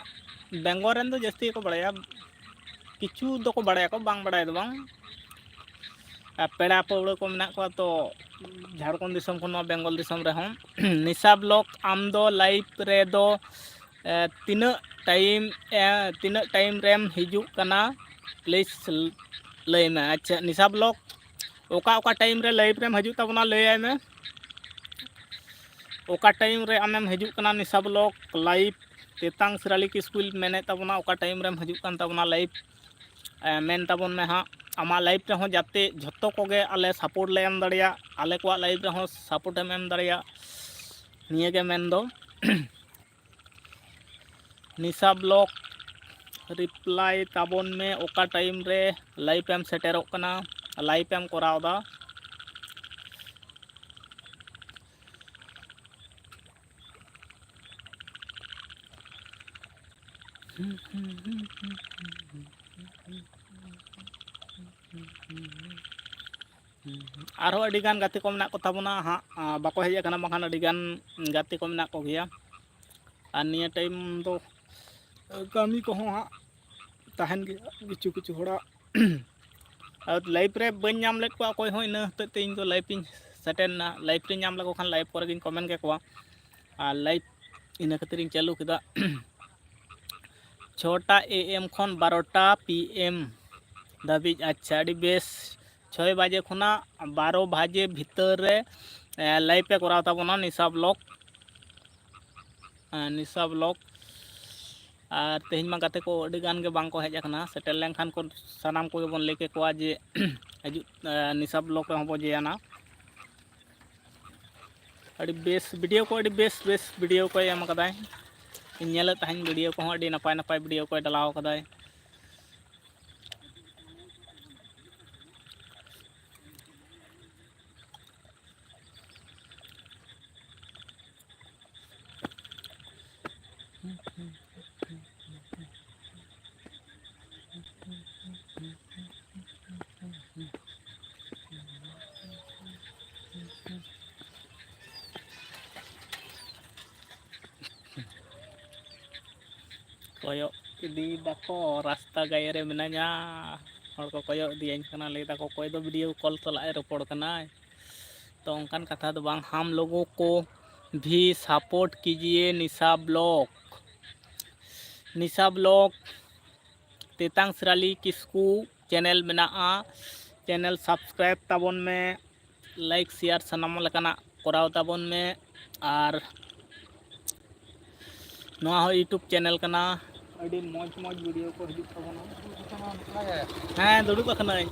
ᱵᱮᱝᱜᱚᱞ ᱨᱮᱱ ᱫᱚ ᱡᱟᱹᱥᱛᱤ ᱜᱮᱠᱚ ᱵᱟᱲᱟᱭᱟ, ᱠᱤᱪᱷᱩ ᱫᱚᱠᱚ ᱵᱟᱲᱟᱭᱟᱠᱚ, ᱵᱟᱝ ᱵᱟᱲᱟᱭ ᱫᱚ ᱵᱟᱝ᱾ ᱟᱨ ᱯᱮᱲᱟ ᱯᱟᱹᱣᱲᱟᱹ ᱠᱚ ᱢᱮᱱᱟᱜ ᱠᱚᱣᱟ ᱛᱚ ᱡᱷᱟᱲᱠᱷᱚᱸᱰ ᱫᱤᱥᱚᱢ ᱠᱷᱚᱱ, ᱱᱚᱣᱟ ᱵᱮᱝᱜᱚᱞ ᱫᱤᱥᱚᱢ ᱨᱮᱦᱚᱸ᱾ ᱱᱤᱥᱟ ᱵᱞᱚᱜ, ᱟᱢ ᱫᱚ ᱞᱟᱭᱤᱵᱷ ᱨᱮᱫᱚ ᱮ, ᱛᱤᱱᱟᱹᱜ ᱴᱟᱭᱤᱢ, ᱮ, ᱛᱤᱱᱟᱹᱜ ᱴᱟᱭᱤᱢ ᱨᱮᱢ ᱦᱤᱡᱩᱜ ᱠᱟᱱᱟ? ᱯᱞᱤᱡᱽ ᱞᱟᱹᱭ ᱢᱮ᱾ ᱟᱪᱪᱷᱟ, ᱱᱤᱥᱟ ᱵᱞᱚᱜ, ᱚᱠᱟ ᱚᱠᱟ ᱴᱟᱭᱤᱢ ᱨᱮ ᱞᱟᱭᱤᱵᱷ ᱨᱮᱢ ᱦᱤᱡᱩᱜ ᱛᱟᱵᱚᱱᱟ, ᱞᱟᱹᱭᱟᱭ ᱢᱮ᱾ ᱚᱠᱟ ᱴᱟᱭᱤᱢ ᱨᱮ ᱟᱢᱮᱢ ᱦᱤᱡᱩᱜ ᱠᱟᱱᱟ ᱱᱤᱥᱟ ᱵᱞᱚᱜ ᱞᱟᱭᱤᱵᱷ? ᱛᱮᱛᱟᱝ ᱥᱤᱨᱟᱞᱤ ᱠᱤᱥᱠᱩ ᱢᱮᱱᱮᱫ ᱛᱟᱵᱚᱱᱟ, ᱚᱠᱟ ᱴᱟᱭᱤᱢ ᱨᱮᱢ ᱦᱤᱡᱩᱜ ᱠᱟᱱ ᱛᱟᱵᱚᱱᱟ ᱞᱟᱭᱤᱵᱷ? ᱮ, ᱢᱮᱱ ᱛᱟᱵᱚᱱ ᱢᱮ ᱦᱟᱸᱜ᱾ ᱟᱢᱟᱜ ᱞᱟᱭᱤᱵᱷ ᱨᱮᱦᱚᱸ ᱡᱟᱛᱮ ᱡᱷᱚᱛᱚ ᱠᱚᱜᱮ ᱟᱞᱮ ᱥᱟᱯᱳᱨᱴ ᱞᱮ ᱮᱢ ᱫᱟᱲᱮᱭᱟᱜ, ᱟᱞᱮ ᱠᱚᱣᱟᱜ ᱞᱟᱭᱤᱵᱷ ᱨᱮᱦᱚᱸ ᱥᱟᱯᱳᱨᱴ ᱮᱢ ᱮᱢ ᱫᱟᱲᱮᱭᱟᱜ, ᱱᱤᱭᱟᱹ ᱜᱮ ᱢᱮᱱ ᱫᱚ᱾ ᱱᱤᱥᱟ ᱵᱞᱚᱜ, ᱨᱤᱯᱞᱟᱭ ᱛᱟᱵᱚᱱ ᱢᱮ, ᱚᱠᱟ ᱴᱟᱭᱤᱢ ᱨᱮ ᱞᱟᱭᱤᱵᱷ ᱮᱢ ᱥᱮᱴᱮᱨᱚᱜ ᱠᱟᱱᱟ, ᱞᱟᱭᱤᱵᱷ ᱮᱢ ᱠᱚᱨᱟᱣ ᱮᱫᱟ? ᱟᱨᱦᱚᱸ ᱟᱹᱰᱤᱜᱟᱱ ᱜᱟᱛᱮ ᱠᱚ ᱢᱮᱱᱟᱜ ᱠᱚ ᱛᱟᱵᱚᱱᱟ ᱦᱟᱸᱜ, ᱟ, ᱵᱟᱠᱚ ᱦᱮᱡ ᱟᱠᱟᱱᱟ, ᱵᱟᱝᱠᱷᱟᱱ ᱟᱹᱰᱤᱜᱟᱱ ᱜᱟᱛᱮ ᱠᱚ ᱢᱮᱱᱟᱜ ᱠᱚᱜᱮᱭᱟ᱾ ᱟᱨ ᱱᱤᱭᱟᱹ ᱴᱟᱭᱤᱢ ᱫᱚ ᱠᱟᱹᱢᱤ ᱠᱚᱦᱚᱸ ᱦᱟᱸᱜ ᱛᱟᱦᱮᱱ ᱜᱮᱭᱟ ᱠᱤᱪᱷᱩ ᱠᱤᱪᱷᱩ ᱦᱚᱲᱟᱜ᱾ ᱟᱨ ᱞᱟᱭᱤᱵᱷ ᱨᱮ ᱵᱟᱹᱧ ᱧᱟᱢ ᱞᱮᱫ ᱠᱚᱣᱟ ᱚᱠᱚᱭ ᱦᱚᱸ, ᱤᱱᱟᱹ ᱦᱚᱛᱮᱡ ᱛᱮ ᱤᱧ ᱫᱚ ᱞᱟᱭᱤᱵᱷ ᱤᱧ ᱥᱮᱴᱮᱨ ᱮᱱᱟ᱾ ᱞᱟᱭᱤᱵᱷ ᱨᱮᱧ ᱧᱟᱢ ᱞᱮᱠᱚ ᱠᱷᱟᱱ ᱞᱟᱭᱤᱵᱷ ᱠᱚᱨᱮ ᱜᱤᱧ ᱠᱚᱢᱮᱱᱴ ᱠᱮᱠᱚᱣᱟ᱾ ᱟᱨ ᱞᱟᱭᱤᱵᱷ ᱤᱱᱟᱹ ᱠᱷᱟᱹᱛᱤᱨ ᱤᱧ ᱪᱟᱹᱞᱩ ᱠᱮᱫᱟ᱾ ᱪᱷᱚᱴᱟ ᱮ ᱮᱢ ᱠᱷᱚᱱ ᱵᱟᱨᱚᱴᱟ ᱯᱤ ᱮᱢ ᱫᱷᱟᱹᱵᱤᱡ᱾ ᱟᱪᱪᱷᱟ, ᱟᱹᱰᱤ ᱵᱮᱥ᱾ ᱪᱷᱚᱭ ᱵᱟᱡᱮ ᱠᱷᱚᱱᱟᱜ ᱵᱟᱨᱚ ᱵᱟᱡᱮ ᱵᱷᱤᱛᱟᱹᱨ ᱨᱮ, ᱮ, ᱞᱟᱭᱤᱵᱷ ᱯᱮ ᱠᱚᱨᱟᱣ ᱛᱟᱵᱚᱱᱟ ᱱᱤᱥᱟ ᱵᱞᱚᱜ᱾ ᱮ, ᱱᱤᱥᱟ ᱵᱞᱚᱜ᱾ ᱟᱨ ᱛᱮᱦᱮᱧ ᱢᱟ ᱜᱟᱛᱮ ᱠᱚ ᱟᱹᱰᱤ ᱜᱟᱱ ᱜᱮ ᱵᱟᱝ ᱠᱚ ᱦᱮᱡ ᱟᱠᱟᱱᱟ᱾ ᱥᱮᱴᱮᱨ ᱞᱮᱱᱠᱷᱟᱱ ᱠᱚ ᱥᱟᱱᱟᱢ ᱠᱚᱜᱮ ᱵᱚᱱ ᱞᱟᱹᱭ ᱠᱮᱠᱚᱣᱟ ᱡᱮ ᱦᱤᱡᱩᱜ, ᱮ, ᱱᱤᱥᱟ ᱵᱞᱚᱜ ᱨᱮᱦᱚᱸ ᱵᱚ ᱡᱚᱭᱮᱱᱟ᱾ ᱟᱹᱰᱤ ᱵᱮᱥ ᱵᱷᱤᱰᱤᱭᱳ ᱠᱚ, ᱟᱹᱰᱤ ᱵᱮᱥ ᱵᱮᱥ ᱵᱷᱤᱰᱤᱭᱳ ᱠᱚᱭ ᱮᱢ ᱠᱟᱫᱟᱭ᱾ ᱤᱧ ᱧᱮᱞᱮᱫ ᱛᱟᱦᱮᱸᱧ ᱵᱷᱤᱰᱤᱭᱳ ᱠᱚᱦᱚᱸ, ᱟᱹᱰᱤ ᱱᱟᱯᱟᱭ ᱱᱟᱯᱟᱭ ᱵᱷᱤᱰᱤᱭᱳ ᱠᱚᱭ ᱰᱟᱞᱟᱣ ᱠᱟᱫᱟᱭ᱾ ᱠᱚᱭᱚᱜ ᱤᱫᱤᱭᱮᱫᱟ ᱠᱚ, ᱨᱟᱥᱛᱟ ᱜᱟᱭᱮ ᱨᱮ ᱢᱤᱱᱟᱹᱧᱟ, ᱦᱚᱲ ᱠᱚ ᱠᱚᱭᱚᱜ ᱤᱫᱤᱭᱟᱹᱧ ᱠᱟᱱᱟ, ᱞᱟᱹᱭ ᱫᱟᱠᱚ, "ᱚᱠᱚᱭ ᱫᱚ video call ᱥᱟᱞᱟᱜ ᱮ ᱨᱚᱯᱚᱲ ᱠᱟᱱᱟᱭ?" ᱛᱚ ᱚᱱᱠᱟᱱ ᱠᱟᱛᱷᱟ ᱫᱚ ᱵᱟᱝ, ᱦᱟᱢ ᱞᱳᱜᱳ ᱠᱳ ᱵᱷᱤ ᱥᱟᱯᱳᱨᱴ ᱠᱤᱡᱤᱭᱮ ᱱᱤᱥᱟ ᱵᱞᱚᱜ, ᱱᱤᱥᱟ ᱵᱞᱚᱜ ᱛᱮᱛᱟᱝ ᱥᱤᱨᱟᱞᱤ ᱠᱤᱥᱠᱩ channel ᱢᱮᱱᱟᱜᱼᱟ, channel subscribe ᱛᱟᱵᱚᱱ ᱢᱮ, like share ᱥᱟᱱᱟᱢ ᱞᱮᱠᱟᱱᱟᱜ ᱠᱚᱨᱟᱣ ᱛᱟᱵᱚᱱ ᱢᱮ᱾ ᱟᱨ ᱱᱚᱣᱟ ᱦᱚᱸ YouTube channel ᱠᱟᱱᱟ, ᱟᱹᱰᱤ ᱢᱚᱡᱽ ᱢᱚᱡᱽ video ᱠᱚ ᱦᱤᱡᱩᱜ ᱛᱟᱵᱚᱱᱟ᱾ ᱦᱮᱸ, ᱫᱩᱲᱩᱵ ᱟᱠᱟᱱᱟᱹᱧ,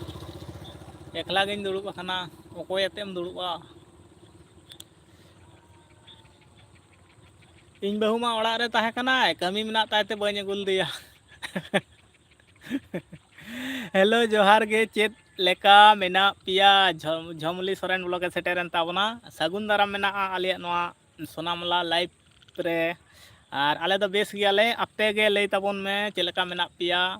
ᱮᱠᱞᱟ ᱜᱤᱧ ᱫᱩᱲᱩᱵ ᱟᱠᱟᱱᱟ, ᱚᱠᱚᱭ ᱟᱛᱮᱢ ᱫᱩᱲᱩᱵᱼᱟ? ᱤᱧ ᱵᱟᱹᱦᱩ ᱢᱟ ᱚᱲᱟᱜ ᱨᱮ ᱛᱟᱦᱮᱸ ᱠᱟᱱᱟᱭ, ᱠᱟᱹᱢᱤ ᱢᱮᱱᱟᱜ ᱛᱟᱭ ᱛᱮ ᱵᱟᱹᱧ ᱟᱹᱜᱩ ᱞᱮᱫᱮᱭᱟ᱾ Hello, ᱡᱚᱦᱟᱨ ᱜᱮ, ᱪᱮᱫ ᱞᱮᱠᱟ ᱢᱮᱱᱟᱜ ᱯᱮᱭᱟ? ᱡᱷᱚ-, ᱡᱷᱚᱢᱞᱤ ᱥᱚᱨᱮᱱ vlog ᱮ ᱥᱮᱴᱮᱨᱮᱱ ᱛᱟᱵᱚᱱᱟ᱾ ᱥᱟᱹᱜᱩᱱ ᱫᱟᱨᱟᱢ ᱢᱮᱱᱟᱜᱼᱟ ᱟᱞᱮᱭᱟᱜ ᱱᱚᱣᱟ ᱥᱳᱱᱟᱢᱟᱞᱟ live ᱨᱮ᱾ ᱟᱨ ᱟᱞᱮ ᱫᱚ ᱵᱮᱥ ᱜᱮᱭᱟᱞᱮ, ᱟᱯᱮ ᱜᱮ ᱞᱟᱹᱭ ᱛᱟᱵᱚᱱ ᱢᱮ, ᱪᱮᱫ ᱞᱮᱠᱟ ᱢᱮᱱᱟᱜ ᱯᱮᱭᱟ?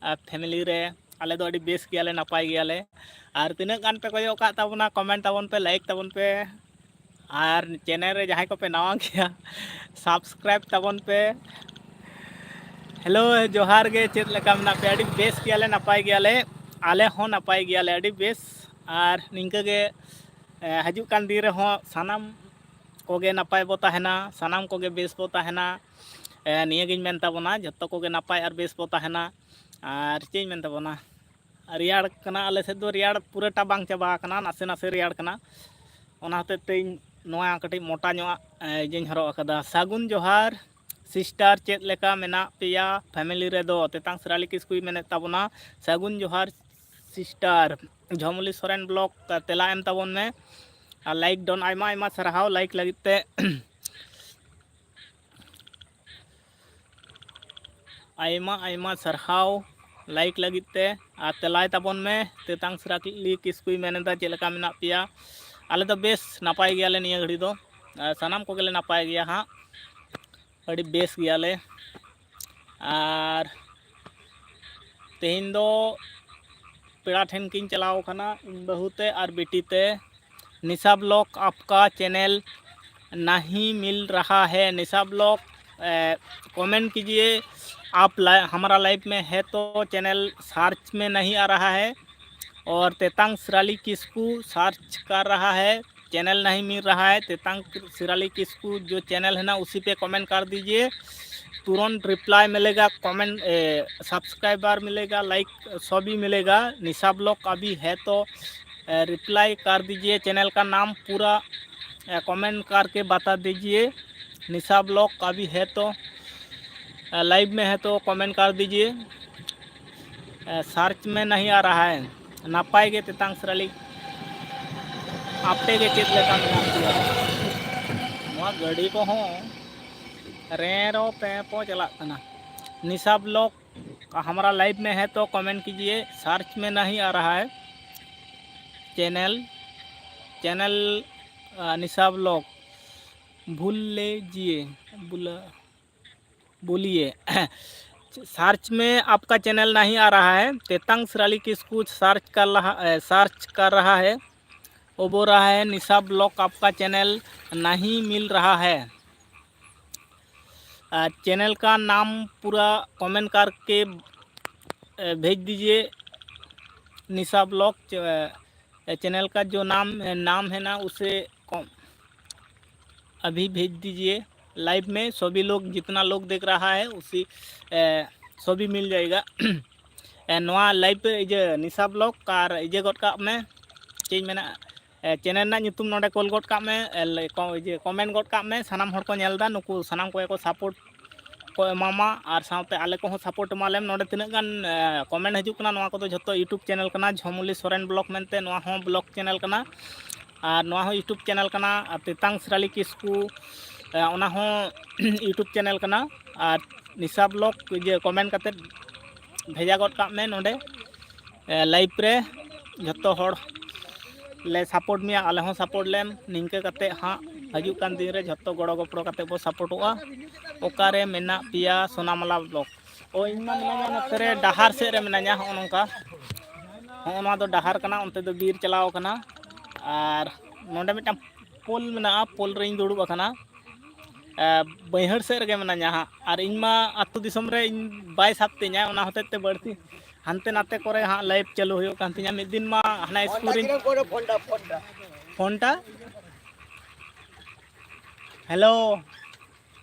ᱟᱨ family ᱨᱮ ᱟᱞᱮ ᱫᱚ ᱟᱹᱰᱤ ᱵᱮᱥ ᱜᱮᱭᱟᱞᱮ, ᱱᱟᱯᱟᱭ ᱜᱮᱭᱟᱞᱮ᱾ ᱟᱨ ᱛᱤᱱᱟᱹᱜ ᱜᱟᱱ ᱯᱮ ᱠᱚᱭᱚᱜ ᱟᱠᱟᱫ ᱛᱟᱵᱚᱱᱟ, comment ᱛᱟᱵᱚᱱ ᱯᱮ, like ᱛᱟᱵᱚᱱ ᱯᱮ, ᱟᱨ channel ᱨᱮ ᱡᱟᱦᱟᱸᱭ ᱠᱚᱯᱮ ᱱᱟᱣᱟ ᱜᱮᱭᱟ, subscribe ᱛᱟᱵᱚᱱ ᱯᱮ᱾ Hello, ᱡᱚᱦᱟᱨ ᱜᱮ, ᱪᱮᱫ ᱞᱮᱠᱟ ᱢᱮᱱᱟᱜ ᱯᱮᱭᱟ? ᱟᱹᱰᱤ ᱵᱮᱥ ᱜᱮᱭᱟᱞᱮ, ᱱᱟᱯᱟᱭ ᱜᱮᱭᱟᱞᱮ, ᱟᱞᱮ ᱦᱚᱸ ᱱᱟᱯᱟᱭ ᱜᱮᱭᱟᱞᱮ, ᱟᱹᱰᱤ ᱵᱮᱥ᱾ ᱟᱨ ᱱᱤᱝᱠᱟᱹ ᱜᱮ, ᱮ, ᱦᱤᱡᱩᱜ ᱠᱟᱱ ᱫᱤᱱ ᱨᱮᱦᱚᱸ ᱥᱟᱱᱟᱢ ᱠᱚᱜᱮ ᱱᱟᱯᱟᱭ ᱵᱚ ᱛᱟᱦᱮᱱᱟ, ᱥᱟᱱᱟᱢ ᱠᱚᱜᱮ ᱵᱮᱥ ᱵᱚ ᱛᱟᱦᱮᱱᱟ᱾ ᱮ, ᱱᱤᱭᱟᱹᱜᱤᱧ ᱢᱮᱱ ᱛᱟᱵᱚᱱᱟ, ᱡᱚᱛᱚ ᱠᱚᱜᱮ ᱱᱟᱯᱟᱭ ᱟᱨ ᱵᱮᱥ ᱵᱚ ᱛᱟᱦᱮᱱᱟ᱾ ᱟᱨ ᱪᱮᱫ ᱤᱧ ᱢᱮᱱ ᱛᱟᱵᱚᱱᱟ, ᱨᱮᱭᱟᱲ ᱠᱟᱱᱟ, ᱟᱞᱮ ᱥᱮᱫ ᱫᱚ ᱨᱮᱭᱟᱲ ᱯᱩᱨᱟᱹᱴᱟ ᱵᱟᱝ ᱪᱟᱵᱟ ᱟᱠᱟᱱᱟ, ᱱᱟᱥᱮ ᱱᱟᱥᱮ ᱨᱮᱭᱟᱲ ᱠᱟᱱᱟ᱾ ᱚᱱᱟ ᱦᱚᱛᱮᱡ ᱛᱮ ᱤᱧ ᱱᱚᱣᱟ ᱠᱟᱹᱴᱤᱡ ᱢᱚᱴᱟ ᱧᱚᱜ ᱟᱜ, ᱮ, ᱤᱭᱟᱹᱧ ᱦᱚᱨᱚᱜ ᱟᱠᱟᱫᱟ᱾ ᱥᱟᱹᱜᱩᱱ ᱡᱚᱦᱟᱨ sister, ᱪᱮᱫ ᱞᱮᱠᱟ ᱢᱮᱱᱟᱜ ᱯᱮᱭᱟ family ᱨᱮᱫᱚ? ᱛᱮᱛᱟᱝ ᱥᱤᱨᱟᱞᱤ ᱠᱤᱥᱠᱩᱭ ᱢᱮᱱᱮᱫ ᱛᱟᱵᱚᱱᱟ, ᱥᱟᱹᱜᱩᱱ ᱡᱚᱦᱟᱨ sister᱾ ᱡᱷᱚᱢᱞᱤ ᱥᱚᱨᱮᱱ vlog ᱛᱮᱞᱟ ᱮᱢ ᱛᱟᱵᱚᱱ ᱢᱮ᱾ ᱟᱨ like done, ᱟᱭᱢᱟ ᱟᱭᱢᱟ ᱥᱟᱨᱦᱟᱣ like ᱞᱟᱹᱜᱤᱫ ᱛᱮ᱾ ᱟᱭᱢᱟ ᱟᱭᱢᱟ ᱥᱟᱨᱦᱟᱣ like ᱞᱟᱹᱜᱤᱫ ᱛᱮ᱾ ᱟᱨ ᱛᱮᱞᱟᱭ ᱛᱟᱵᱚᱱ ᱢᱮ, ᱛᱮᱛᱟᱝ ᱥᱤᱨᱟᱞᱤ ᱠᱤᱥᱠᱩᱭ ᱢᱮᱱ ᱮᱫᱟ, ᱪᱮᱫ ᱞᱮᱠᱟ ᱢᱮᱱᱟᱜ ᱯᱮᱭᱟ? ᱟᱞᱮ ᱫᱚ ᱵᱮᱥ ᱱᱟᱯᱟᱭ ᱜᱮᱭᱟᱞᱮ ᱱᱤᱭᱟᱹ ᱜᱷᱟᱹᱲᱤ ᱫᱚ, ᱟᱨ ᱥᱟᱱᱟᱢ ᱠᱚᱜᱮᱞᱮ ᱱᱟᱯᱟᱭ ᱜᱮᱭᱟ ᱦᱟᱸᱜ, ᱟᱹᱰᱤ ᱵᱮᱥ ᱜᱮᱭᱟᱞᱮ᱾ ᱟᱨ ᱛᱮᱦᱮᱧ ᱫᱚ ᱯᱮᱲᱟ ᱴᱷᱮᱱ ᱠᱤᱱ ᱪᱟᱞᱟᱣ ᱠᱟᱱᱟ, ᱤᱧ ᱵᱟᱹᱦᱩ ᱛᱮ ᱟᱨ ᱵᱤᱴᱤ ᱛᱮ᱾ निशा vlog आपका channel नहीं मिल रहा है। निशा vlog, ᱮ, comment कीजिए, आप लाइ-, हमारा लाइव में है तो चैनल सर्च में नहीं आ रहा है, और तेतांग सिराली किसकू सर्च कर रहा है, चैनल नहीं मिल रहा है। तेतांग सिराली किसकू जो चैनल है ना, उसी पे कमेंट कर दीजिए, तुरंत रिप्लाई मिलेगा, कमेंट, ए, सब्सक्राइबर मिलेगा, लाइक सभी मिलेगा। निशा ब्लॉग अभी है तो, ए, रिप्लाई कर दीजिए। चैनल का नाम पूरा, ए, कमेंट करके बता दीजिए। निशा ब्लॉग अभी है तो, ए, लाइव में है तो कमेंट कर दीजिए। ए, सर्च में नहीं आ रहा है। ᱱᱟᱯᱟᱭ ᱜᱮ ᱛᱮᱛᱟᱝ ᱥᱨᱟᱞᱤ, ᱟᱯᱮ ᱜᱮ ᱪᱮᱫ ᱞᱮᱠᱟ ᱢᱮᱱᱟᱜ ᱯᱮᱭᱟ? ᱱᱚᱣᱟ ᱜᱟᱹᱰᱤ ᱠᱚᱦᱚᱸ ᱨᱮᱸ ᱨᱚ ᱯᱮᱸ ᱯᱚ ᱪᱟᱞᱟᱜ ᱠᱟᱱᱟ᱾ निशा ब्लॉग हमारा लाइव में है तो कमेंट कीजिए। सर्च में नहीं आ रहा है चैनल, चैनल, अ, निशा ब्लॉग। भूल लीजिए, बोला, बोलिए। सर्च में आपका चैनल नहीं आ रहा है। तेतांग सिराली किसकू सर्च कर रहा, ए, सर्च कर रहा है। वो बोल रहा है, निशा ब्लॉग आपका चैनल नहीं मिल रहा है। आ, चैनल का नाम पूरा कमेंट करके, ए, भेज दीजिए। निशा ब्लॉग च-, ए, चैनल का जो नाम, ए, नाम है ना, उसे कम, अभी भेज दीजिए। लाइव में सभी लोग, जितना लोग देख रहा है, उसी, ए, सभी मिल जाएगा। ए, ᱱᱚᱣᱟ ᱞᱟᱭᱤᱵᱷ ᱨᱮ ᱤᱭᱟᱹ ᱱᱤᱥᱟ ᱵᱞᱚᱜ ᱟᱨ ᱤᱭᱟᱹ ᱜᱚᱫ ᱠᱟᱜ ᱢᱮ, ᱪᱮᱫ ᱤᱧ ᱢᱮᱱᱟ, ᱮ, ᱪᱮᱱᱮᱞ ᱨᱮᱱᱟᱜ ᱧᱩᱛᱩᱢ ᱱᱚᱰᱮ ᱠᱚᱞ ᱜᱚᱫ ᱠᱟᱜ ᱢᱮ᱾ ᱮ, ᱞᱮ-, ᱠᱚ-, ᱤᱭᱟᱹ, ᱠᱚᱢᱮᱱᱴ ᱜᱚᱫ ᱠᱟᱜ ᱢᱮ᱾ ᱥᱟᱱᱟᱢ ᱦᱚᱲ ᱠᱚ ᱧᱮᱞ ᱮᱫᱟ, ᱱᱩᱠᱩ ᱥᱟᱱᱟᱢ ᱠᱚᱜᱮ ᱠᱚ ᱥᱟᱯᱳᱨᱴ ᱠᱚ ᱮᱢᱟᱢᱟ ᱟᱨ ᱥᱟᱶᱛᱮ ᱟᱞᱮ ᱠᱚᱦᱚᱸ ᱥᱟᱯᱳᱨᱴ ᱮᱢᱟᱞᱮᱢ᱾ ᱱᱚᱰᱮ ᱛᱤᱱᱟᱹᱜ ᱜᱟᱱ, ᱮ, ᱠᱚᱢᱮᱱᱴ ᱦᱤᱡᱩᱜ ᱠᱟᱱᱟ, ᱱᱚᱣᱟ ᱠᱚᱫᱚ ᱡᱷᱚᱛᱚ YouTube ᱪᱮᱱᱮᱞ ᱠᱟᱱᱟ, ᱡᱷᱚᱢᱩᱞᱤ ᱥᱚᱨᱮᱱ ᱵᱞᱚᱜ ᱢᱮᱱᱛᱮ, ᱱᱚᱣᱟ ᱦᱚᱸ ᱵᱞᱚᱜ ᱪᱮᱱᱮᱞ ᱠᱟᱱᱟ᱾ ᱟᱨ ᱱᱚᱣᱟ ᱦᱚᱸ YouTube ᱪᱮᱱᱮᱞ ᱠᱟᱱᱟ᱾ ᱟᱨ ᱛᱮᱛᱟᱝ ᱥᱨᱟᱞᱤ ᱠᱤᱥᱠᱩ, ᱮ, ᱚᱱᱟ ᱦᱚᱸ YouTube ᱪᱮᱱᱮᱞ ᱠᱟᱱᱟ᱾ ᱟᱨ ᱱᱤᱥᱟ ᱵᱞᱚᱜ ᱤᱭᱟᱹ ᱠᱚᱢᱮᱱᱴ ᱠᱟᱛᱮᱫ ᱵᱷᱮᱡᱟ ᱜᱚᱫ ᱠᱟᱜ ᱢᱮ ᱱᱚᱰᱮ, ᱮ, ᱞᱟᱭᱤᱵᱷ ᱨᱮ᱾ ᱡᱷᱚᱛᱚ ᱦᱚᱲ ᱞᱮ ᱥᱟᱯᱳᱨᱴ ᱢᱮᱭᱟ, ᱟᱞᱮ ᱦᱚᱸ ᱥᱟᱯᱳᱨᱴ ᱞᱮᱢ᱾ ᱱᱤᱝᱠᱟᱹ ᱠᱟᱛᱮᱫ ᱦᱟᱸᱜ ᱦᱤᱡᱩᱜ ᱠᱟᱱ ᱫᱤᱱ ᱨᱮ ᱡᱷᱚᱛᱚ ᱜᱚᱲᱚ ᱜᱚᱯᱚᱲᱚ ᱠᱟᱛᱮᱫ ᱵᱚ ᱥᱟᱯᱳᱨᱴᱚᱜᱼᱟ᱾ ᱚᱠᱟᱨᱮ ᱢᱮᱱᱟᱜ ᱯᱮᱭᱟ ᱥᱳᱱᱟᱢᱟᱞᱟ ᱵᱞᱚᱜ? ᱳᱭ ᱤᱧ ᱢᱟ ᱢᱮᱱᱟᱧᱟ ᱱᱚᱛᱮ ᱨᱮ ᱰᱟᱦᱟᱨ ᱥᱮᱫ ᱨᱮ ᱢᱮᱱᱟᱧᱟ, ᱦᱚᱸᱜᱼᱚ ᱱᱚᱝᱠᱟ᱾ ᱦᱚᱸᱜᱼᱚ ᱱᱚᱣᱟ ᱫᱚ ᱰᱟᱦᱟᱨ ᱠᱟᱱᱟ, ᱚᱱᱛᱮ ᱫᱚ ᱵᱤᱨ ᱪᱟᱞᱟᱣ ᱠᱟᱱᱟ᱾ ᱟᱨ ᱱᱚᱰᱮ ᱢᱤᱫᱴᱟᱝ ᱯᱳᱞ ᱢᱮᱱᱟᱜᱼᱟ, ᱯᱳᱞ ᱨᱮᱧ ᱫᱩᱲᱩᱵ ᱟᱠᱟᱱᱟ᱾ ᱵᱟᱹᱭᱦᱟᱹᱲ ᱥᱮᱫ ᱨᱮᱜᱮ ᱢᱮᱱᱟᱹᱧᱟ ᱦᱟᱸᱜ᱾ ᱟᱨ ᱤᱧ ᱢᱟ ᱟᱹᱛᱩ ᱫᱤᱥᱚᱢ ᱨᱮ ᱤᱧ ᱵᱟᱭ ᱥᱟᱵ ᱛᱤᱧᱟ, ᱚᱱᱟ ᱦᱚᱛᱮᱡ ᱛᱮ ᱵᱟᱹᱲᱛᱤ ᱦᱟᱱᱛᱮ ᱱᱟᱛᱮ ᱠᱚᱨᱮ ᱦᱟᱸᱜ ᱞᱟᱭᱤᱵᱷ ᱪᱟᱹᱞᱩ ᱦᱩᱭᱩᱜ ᱠᱟᱱ ᱛᱤᱧᱟ᱾ ᱢᱤᱫ ᱫᱤᱱ ᱢᱟ ᱦᱟᱱᱟ ᱥᱠᱩᱞ ᱨᱤᱧ ᱯᱷᱳᱱ ᱴᱟ᱾ ᱦᱮᱞᱳ,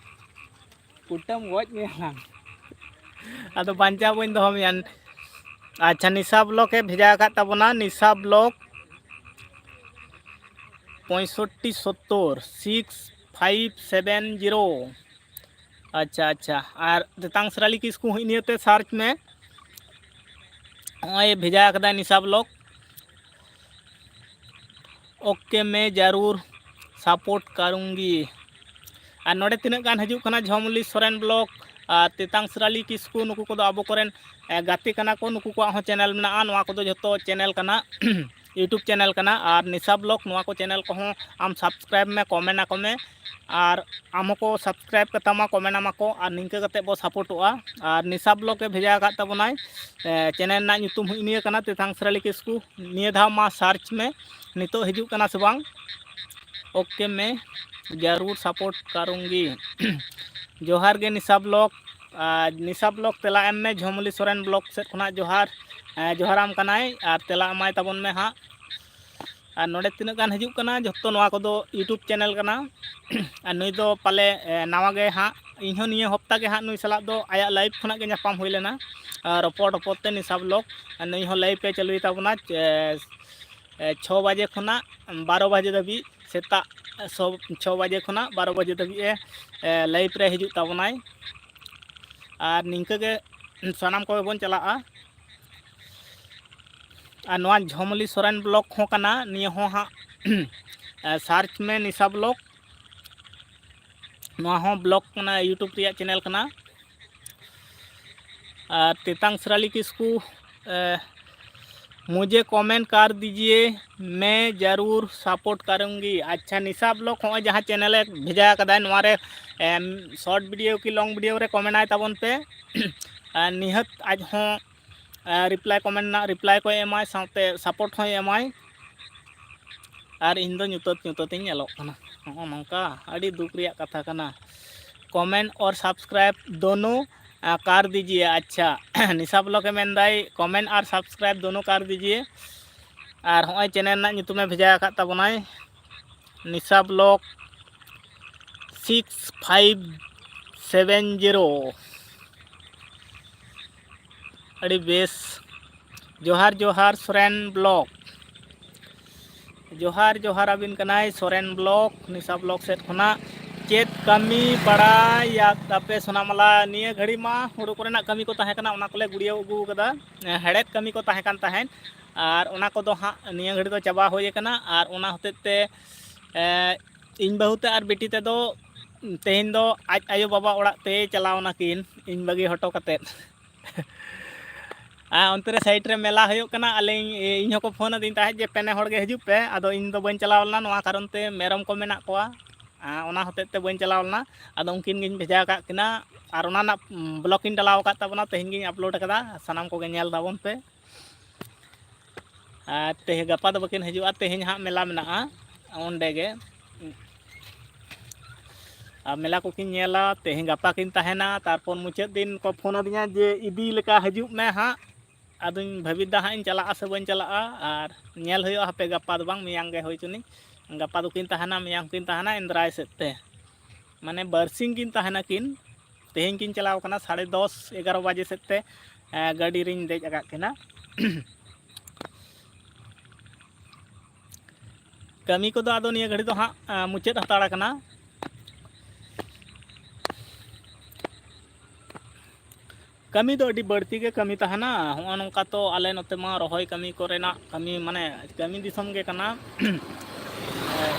ᱠᱩᱴᱟᱹᱢ ᱜᱚᱡ ᱢᱮᱭᱟ ᱞᱟᱝ᱾ ᱟᱫᱚ ᱵᱟᱧᱪᱟᱣ ᱵᱟᱹᱧ ᱫᱚᱦᱚ ᱢᱮᱭᱟ᱾ ᱟᱪᱪᱷᱟ, ᱱᱤᱥᱟ ᱵᱞᱚᱠ ᱮ ᱵᱷᱮᱡᱟ ᱟᱠᱟᱫ ᱛᱟᱵᱚᱱᱟ, ᱱᱤᱥᱟ ᱵᱞᱚᱠ ᱯᱚᱸᱭᱥᱚᱴᱴᱤ ᱥᱚᱛᱛᱚᱨ ᱥᱤᱠᱥ ᱯᱷᱟᱭᱤᱵᱷ ᱥᱮᱵᱷᱮᱱ ᱡᱤᱨᱳ᱾ ᱟᱪᱪᱷᱟ, ᱟᱪᱪᱷᱟ, ᱟᱨ ᱛᱮᱛᱟᱝ ᱥᱨᱟᱞᱤ ᱠᱤᱥᱠᱩ ᱦᱚᱸ ᱱᱤᱭᱟᱹᱛᱮ ᱥᱟᱨᱪ ᱢᱮ᱾ ᱱᱚᱜᱼᱚᱭ ᱵᱷᱮᱡᱟ ᱟᱠᱟᱫᱟᱭ ᱱᱤᱥᱟ ᱵᱞᱚᱠ᱾ OK, मैं जरूर सपोर्ट करूँगी। ᱟᱨ ᱱᱚᱰᱮ ᱛᱤᱱᱟᱹᱜ ᱜᱟᱱ ᱦᱤᱡᱩᱜ ᱠᱟᱱᱟ, ᱡᱷᱚᱢᱚᱞᱤ ᱥᱚᱨᱮᱱ ᱵᱞᱚᱠ ᱟᱨ ᱛᱮᱛᱟᱝ ᱥᱨᱟᱞᱤ ᱠᱤᱥᱠᱩ, ᱱᱩᱠᱩ ᱠᱚᱫᱚ ᱟᱵᱚ ᱠᱚᱨᱮᱱ, ᱮ, ᱜᱟᱛᱮ ᱠᱟᱱᱟ ᱠᱚ, ᱱᱩᱠᱩ ᱠᱚᱣᱟᱜ ᱦᱚᱸ ᱪᱮᱱᱮᱞ ᱢᱮᱱᱟᱜᱼᱟ᱾ ᱱᱚᱣᱟ ᱠᱚᱫᱚ ᱡᱷᱚᱛᱚ ᱪᱮᱱᱮᱞ ᱠᱟᱱᱟ, YouTube ᱪᱮᱱᱮᱞ ᱠᱟᱱᱟ᱾ ᱟᱨ ᱱᱤᱥᱟ ᱵᱞᱚᱠ, ᱱᱚᱣᱟ ᱠᱚ ᱪᱮᱱᱮᱞ ᱠᱚᱦᱚᱸ ᱟᱢ ᱥᱟᱵᱥᱠᱨᱟᱭᱤᱵᱽ ᱢᱮ, ᱠᱚᱢᱮᱱᱴ ᱟᱠᱚ ᱢᱮ, ᱟᱨ ᱟᱢ ᱦᱚᱸᱠᱚ ᱥᱟᱵᱥᱠᱨᱟᱭᱤᱵᱽ ᱠᱟᱛᱟᱢᱟ, ᱠᱚᱢᱮᱱᱴ ᱟᱢᱟ ᱠᱚ, ᱟᱨ ᱱᱤᱝᱠᱟᱹ ᱠᱟᱛᱮᱫ ᱵᱚ ᱥᱟᱯᱳᱨᱴᱚᱜᱼᱟ᱾ ᱟᱨ ᱱᱤᱥᱟ ᱵᱞᱚᱠ ᱮ ᱵᱷᱮᱡᱟ ᱟᱠᱟᱫ ᱛᱟᱵᱚᱱᱟᱭ, ᱮ, ᱪᱮᱱᱮᱞ ᱨᱮᱱᱟᱜ ᱧᱩᱛᱩᱢ ᱦᱚᱸ ᱱᱤᱭᱟᱹ ᱠᱟᱱᱟ, ᱛᱮᱛᱟᱝ ᱥᱨᱟᱞᱤ ᱠᱤᱥᱠᱩ᱾ ᱱᱤᱭᱟᱹ ᱫᱷᱟᱣ ᱢᱟ ᱥᱟᱨᱪ ᱢᱮ, ᱱᱤᱛᱚᱜ ᱦᱤᱡᱩᱜ ᱠᱟᱱᱟ ᱥᱮ ᱵᱟᱝ᱾ OK, मैं जरूर सपोर्ट करूँगी। ᱡᱚᱦᱟᱨ ᱜᱮ ᱱᱤᱥᱟ ᱵᱞᱚᱠ, ᱟᱨ ᱱᱤᱥᱟ ᱵᱞᱚᱠ ᱛᱮᱞᱟ ᱮᱢ ᱢᱮ, ᱡᱷᱚᱢᱚᱞᱤ ᱥᱚᱨᱮᱱ ᱵᱞᱚᱠ ᱥᱮᱫ ᱠᱷᱚᱱᱟᱜ ᱡᱚᱦᱟᱨ, ᱮ, ᱡᱚᱦᱟᱨᱟᱢ ᱠᱟᱱᱟᱭ, ᱟᱨ ᱛᱮᱞᱟ ᱮᱢᱟᱭ ᱛᱟᱵᱚᱱ ᱢᱮ ᱦᱟᱸᱜ᱾ ᱟᱨ ᱱᱚᱰᱮ ᱛᱤᱱᱟᱹᱜ ᱜᱟᱱ ᱦᱤᱡᱩᱜ ᱠᱟᱱᱟ, ᱡᱷᱚᱛᱚ ᱱᱚᱣᱟ ᱠᱚᱫᱚ YouTube ᱪᱮᱱᱮᱞ ᱠᱟᱱᱟ᱾ ᱟᱨ ᱱᱩᱭ ᱫᱚ ᱯᱟᱞᱮ, ᱮ, ᱱᱟᱣᱟ ᱜᱮ ᱦᱟᱸᱜ, ᱤᱧᱦᱚᱸ ᱱᱤᱭᱟᱹ ᱦᱚᱯᱛᱟ ᱜᱮ ᱦᱟᱸᱜ ᱱᱩᱭ ᱥᱟᱞᱟᱜ ᱫᱚ ᱟᱭᱟᱜ ᱞᱟᱭᱤᱵᱷ ᱠᱷᱚᱱᱟᱜ ᱜᱮ ᱧᱟᱯᱟᱢ ᱦᱩᱭ ᱞᱮᱱᱟ, ᱟᱨ ᱨᱚᱯᱚᱲ ᱨᱚᱯᱚᱲ ᱛᱮ ᱱᱤᱥᱟ ᱵᱞᱚᱠ, ᱟᱨ ᱱᱩᱭ ᱦᱚᱸ ᱞᱟᱭᱤᱵᱷ ᱮ ᱪᱟᱹᱞᱩᱭ ᱛᱟᱵᱚᱱᱟ, ᱮ, ᱮ, ᱪᱷᱚ ᱵᱟᱡᱮ ᱠᱷᱚᱱᱟᱜ ᱵᱟᱨᱚ ᱵᱟᱡᱮ ᱫᱷᱟᱹᱵᱤᱡ, ᱥᱮᱛᱟᱜ ᱥᱚ-, ᱪᱷᱚ ᱵᱟᱡᱮ ᱠᱷᱚᱱᱟᱜ ᱵᱟᱨᱚ ᱵᱟᱡᱮ ᱫᱷᱟᱹᱵᱤᱡ ᱮ, ᱮ, ᱞᱟᱭᱤᱵᱷ ᱨᱮ ᱦᱤᱡᱩᱜ ᱛᱟᱵᱚᱱᱟᱭ᱾ ᱟᱨ ᱱᱤᱝᱠᱟᱹ ᱜᱮ ᱥᱟᱱᱟᱢ ᱠᱚᱜᱮ ᱵᱚᱱ ᱪᱟᱞᱟᱜᱼᱟ᱾ ᱟᱨ ᱱᱚᱣᱟ ᱡᱷᱚᱢᱚᱞᱤ ᱥᱚᱨᱮᱱ ᱵᱞᱚᱠ ᱦᱚᱸ ᱠᱟᱱᱟ, ᱱᱤᱭᱟᱹ ᱦᱚᱸ ᱦᱟᱸᱜ, ᱮ, ᱥᱟᱨᱪ ᱢᱮ ᱱᱤᱥᱟ ᱵᱞᱚᱠ᱾ ᱱᱚᱣᱟ ᱦᱚᱸ ᱵᱞᱚᱠ ᱠᱟᱱᱟ, YouTube ᱨᱮᱭᱟᱜ ᱪᱮᱱᱮᱞ ᱠᱟᱱᱟ᱾ ᱟᱨ ᱛᱮᱛᱟᱝ ᱥᱨᱟᱞᱤ ᱠᱤᱥᱠᱩ, ᱮ, मुझे कमेंट कर दीजिए, मैं जरूर सपोर्ट करूँगी। ᱟᱪᱪᱷᱟ, ᱱᱤᱥᱟ ᱵᱞᱚᱠ ᱦᱚᱸᱜᱼᱚᱭ ᱡᱟᱦᱟᱸ ᱪᱮᱱᱮᱞ ᱮ ᱵᱷᱮᱡᱟ ᱟᱠᱟᱫᱟᱭ, ᱱᱚᱣᱟ ᱨᱮ, ᱮᱢ, ᱥᱚᱨᱴ ᱵᱷᱤᱰᱤᱭᱳ ᱠᱤ ᱞᱚᱝ ᱵᱷᱤᱰᱤᱭᱳ ᱨᱮ ᱠᱚᱢᱮᱱᱴ ᱟᱭ ᱛᱟᱵᱚᱱ ᱯᱮ᱾ ᱟᱨ ᱱᱤᱦᱟᱹᱛ ᱟᱡ ᱦᱚᱸ, ᱮ, ᱨᱤᱯᱞᱟᱭ, ᱠᱚᱢᱮᱱᱴ ᱨᱮᱱᱟᱜ ᱨᱤᱯᱞᱟᱭ ᱠᱚᱭ ᱮᱢᱟᱭ, ᱥᱟᱶᱛᱮ ᱥᱟᱯᱳᱨᱴ ᱦᱚᱸᱭ ᱮᱢᱟᱭ᱾ ᱟᱨ ᱤᱧ ᱫᱚ ᱧᱩᱛᱟᱹᱛ ᱧᱩᱛᱟᱹᱛ ᱤᱧ ᱧᱮᱞᱚᱜ ᱠᱟᱱᱟ᱾ ᱱᱚᱜᱼᱚ ᱱᱚᱝᱠᱟ, ᱟᱹᱰᱤ ᱫᱩᱠ ᱨᱮᱭᱟᱜ ᱠᱟᱛᱷᱟ ᱠᱟᱱᱟ᱾ Comment और subscribe दोनों, ᱟ, कर दीजिए। ᱟᱪᱪᱷᱟ, ᱱᱤᱥᱟ ᱵᱞᱚᱜ ᱮ ᱢᱮᱱᱫᱟᱭ, comment और subscribe दोनों कर दीजिए। ᱟᱨ ᱦᱚᱸᱜᱼᱚᱭ ᱪᱮᱱᱮᱞ ᱨᱮᱱᱟᱜ ᱧᱩᱛᱩᱢᱮ ᱵᱷᱮᱡᱟ ᱟᱠᱟᱫ ᱛᱟᱵᱚᱱᱟᱭ, ᱱᱤᱥᱟ block six five seven zero. ᱟᱹᱰᱤ ᱵᱮᱥ᱾ ᱡᱚᱦᱟᱨ ᱡᱚᱦᱟᱨ ᱥᱚᱨᱮᱱ ᱵᱞᱚᱜ᱾ ᱡᱚᱦᱟᱨ ᱡᱚᱦᱟᱨ ᱟᱹᱵᱤᱱ ᱠᱟᱱᱟᱭ ᱥᱚᱨᱮᱱ ᱵᱞᱚᱜ, ᱱᱤᱥᱟ ᱵᱞᱚᱜ ᱥᱮᱫ ᱠᱷᱚᱱᱟᱜ᱾ ᱪᱮᱫ ᱠᱟᱹᱢᱤ ᱵᱟᱲᱟᱭᱟ ᱟᱯᱮ ᱥᱳᱱᱟᱢᱟᱞᱟ? ᱱᱤᱭᱟᱹ ᱜᱷᱟᱹᱲᱤ ᱢᱟ ᱦᱩᱲᱩ ᱠᱚᱨᱮᱱᱟᱜ ᱠᱟᱹᱢᱤ ᱠᱚ ᱛᱟᱦᱮᱸ ᱠᱟᱱᱟ, ᱚᱱᱟ ᱠᱚᱞᱮ ᱜᱩᱲᱭᱟᱹᱣ ᱟᱹᱜᱩ ᱠᱟᱫᱟ᱾ ᱦᱮᱲᱦᱮᱫ ᱠᱟᱹᱢᱤ ᱠᱚ ᱛᱟᱦᱮᱸ ᱠᱟᱱ ᱛᱟᱦᱮᱸᱫ, ᱟᱨ ᱚᱱᱟ ᱠᱚᱫᱚ ᱦᱟᱸᱜ ᱱᱤᱭᱟᱹ ᱜᱷᱟᱹᱲᱤ ᱫᱚ ᱪᱟᱵᱟ ᱦᱩᱭ ᱟᱠᱟᱱᱟ᱾ ᱟᱨ ᱚᱱᱟ ᱦᱚᱛᱮᱡ ᱛᱮ, ᱮ, ᱤᱧ ᱵᱟᱹᱦᱩ ᱛᱮ ᱟᱨ ᱵᱤᱴᱤ ᱛᱮᱫᱚ ᱛᱮᱦᱮᱧ ᱫᱚ ᱟᱡ ᱟᱭᱳ ᱵᱟᱵᱟ ᱚᱲᱟᱜ ᱛᱮ ᱪᱟᱞᱟᱣ ᱱᱟᱠᱤᱱ, ᱤᱧ ᱵᱟᱹᱜᱤ ᱦᱚᱴᱚ ᱠᱟᱛᱮᱫ᱾ ᱟᱨ ᱚᱱᱛᱮ ᱨᱮ ᱥᱟᱭᱤᱰ ᱨᱮ ᱢᱮᱞᱟ ᱦᱩᱭᱩᱜ ᱠᱟᱱᱟ᱾ ᱟᱹᱞᱤᱧ, ᱤᱧ ᱦᱚᱸᱠᱚ ᱯᱷᱳᱱ ᱟᱹᱫᱤᱧ ᱛᱟᱦᱮᱸᱫ ᱡᱮ, "ᱯᱮᱱᱮ ᱦᱚᱲ ᱜᱮ ᱦᱤᱡᱩᱜ ᱯᱮ", ᱟᱫᱚ ᱤᱧ ᱫᱚ ᱵᱟᱹᱧ ᱪᱟᱞᱟᱣ ᱞᱮᱱᱟ᱾ ᱱᱚᱣᱟ ᱠᱟᱨᱚᱱ ᱛᱮ ᱢᱮᱨᱚᱢ ᱠᱚ ᱢᱮᱱᱟᱜ ᱠᱚᱣᱟ, ᱟᱨ ᱚᱱᱟ ᱦᱚᱛᱮᱡ ᱛᱮ ᱵᱟᱹᱧ ᱪᱟᱞᱟᱣ ᱞᱮᱱᱟ᱾ ᱟᱫᱚ ᱩᱱᱠᱤᱱ ᱜᱤᱧ ᱵᱷᱮᱡᱟ ᱟᱠᱟᱫ ᱠᱤᱱᱟ, ᱟᱨ ᱚᱱᱟ ᱨᱮᱱᱟᱜ ᱵᱞᱚᱜ ᱤᱧ ᱰᱟᱞᱟᱣ ᱟᱠᱟᱫ ᱛᱟᱵᱚᱱᱟ, ᱛᱮᱦᱮᱧ ᱜᱤᱧ ᱟᱯᱞᱳᱰ ᱟᱠᱟᱫᱟ, ᱥᱟᱱᱟᱢ ᱠᱚᱜᱮ ᱧᱮᱞ ᱛᱟᱵᱚᱱ ᱯᱮ᱾ ᱟᱨ ᱛᱮᱦᱮᱧ, ᱜᱟᱯᱟ ᱫᱚ ᱵᱟᱹᱠᱤᱱ ᱦᱤᱡᱩᱜᱼᱟ, ᱛᱮᱦᱮᱧ ᱦᱟᱸᱜ ᱢᱮᱞᱟ ᱢᱮᱱᱟᱜᱼᱟ ᱚᱸᱰᱮ ᱜᱮ᱾ ᱟᱨ ᱢᱮᱞᱟ ᱠᱚᱠᱤᱱ ᱧᱮᱞᱟ, ᱛᱮᱦᱮᱧ ᱜᱟᱯᱟ ᱠᱤᱱ ᱛᱟᱦᱮᱱᱟ, ᱛᱟᱨᱯᱚᱨ ᱢᱩᱪᱟᱹᱫ ᱫᱤᱱ ᱠᱚ ᱯᱷᱳᱱ ᱟᱹᱫᱤᱧᱟ ᱡᱮ, "ᱤᱫᱤ ᱞᱮᱠᱟ ᱦᱤᱡᱩᱜ ᱢᱮ ᱦᱟᱸᱜ", ᱟᱫᱚᱧ ᱵᱷᱟᱹᱵᱤᱛ ᱫᱟ ᱦᱟᱸᱜ ᱤᱧ ᱪᱟᱞᱟᱜᱼᱟ ᱥᱮ ᱵᱟᱹᱧ ᱪᱟᱞᱟᱜᱼᱟ, ᱟᱨ ᱧᱮᱞ ᱦᱩᱭᱩᱜᱼᱟ ᱦᱟᱯᱮ ᱜᱟᱯᱟ ᱫᱚ ᱵᱟᱝ, ᱢᱮᱭᱟᱝ ᱜᱮ ᱦᱩᱭ ᱪᱚᱱᱤᱡ᱾ ᱜᱟᱯᱟ ᱫᱚᱠᱤᱱ ᱛᱟᱦᱮᱱᱟ, ᱢᱮᱭᱟᱝ ᱠᱤᱱ ᱛᱟᱦᱮᱱᱟ ᱮᱱᱫᱨᱟᱭ ᱥᱮᱫ ᱛᱮ, ᱢᱟᱱᱮ ᱵᱟᱨᱥᱤᱧ ᱠᱤᱱ ᱛᱟᱦᱮᱱᱟ ᱠᱤᱱ᱾ ᱛᱮᱦᱮᱧ ᱠᱤᱱ ᱪᱟᱞᱟᱣ ᱠᱟᱱᱟ ᱥᱟᱲᱮ ᱫᱚᱥ ᱮᱜᱟᱨᱚ ᱵᱟᱡᱮ ᱥᱮᱫ ᱛᱮ, ᱮᱸ, ᱜᱟᱹᱰᱤ ᱨᱤᱧ ᱫᱮᱡ ᱟᱠᱟᱫ ᱠᱤᱱᱟ᱾ ᱠᱟᱹᱢᱤ ᱠᱚᱫᱚ ᱟᱫᱚ ᱱᱤᱭᱟᱹ ᱜᱷᱟᱹᱲᱤ ᱫᱚ ᱦᱟᱸᱜ, ᱮᱸ, ᱢᱩᱪᱟᱹᱫ ᱦᱟᱛᱟᱲ ᱟᱠᱟᱱᱟ᱾ ᱠᱟᱹᱢᱤ ᱫᱚ ᱟᱹᱰᱤ ᱵᱟᱹᱲᱛᱤ ᱜᱮ ᱠᱟᱹᱢᱤ ᱛᱟᱦᱮᱱᱟ᱾ ᱦᱚᱸᱜᱼᱚ ᱱᱚᱝᱠᱟ ᱛᱚ ᱟᱞᱮ ᱱᱚᱛᱮ ᱢᱟ ᱨᱚᱦᱚᱭ ᱠᱟᱹᱢᱤ ᱠᱚᱨᱮᱱᱟᱜ ᱠᱟᱹᱢᱤ, ᱢᱟᱱᱮ ᱠᱟᱹᱢᱤ ᱫᱤᱥᱚᱢ ᱜᱮ ᱠᱟᱱᱟ᱾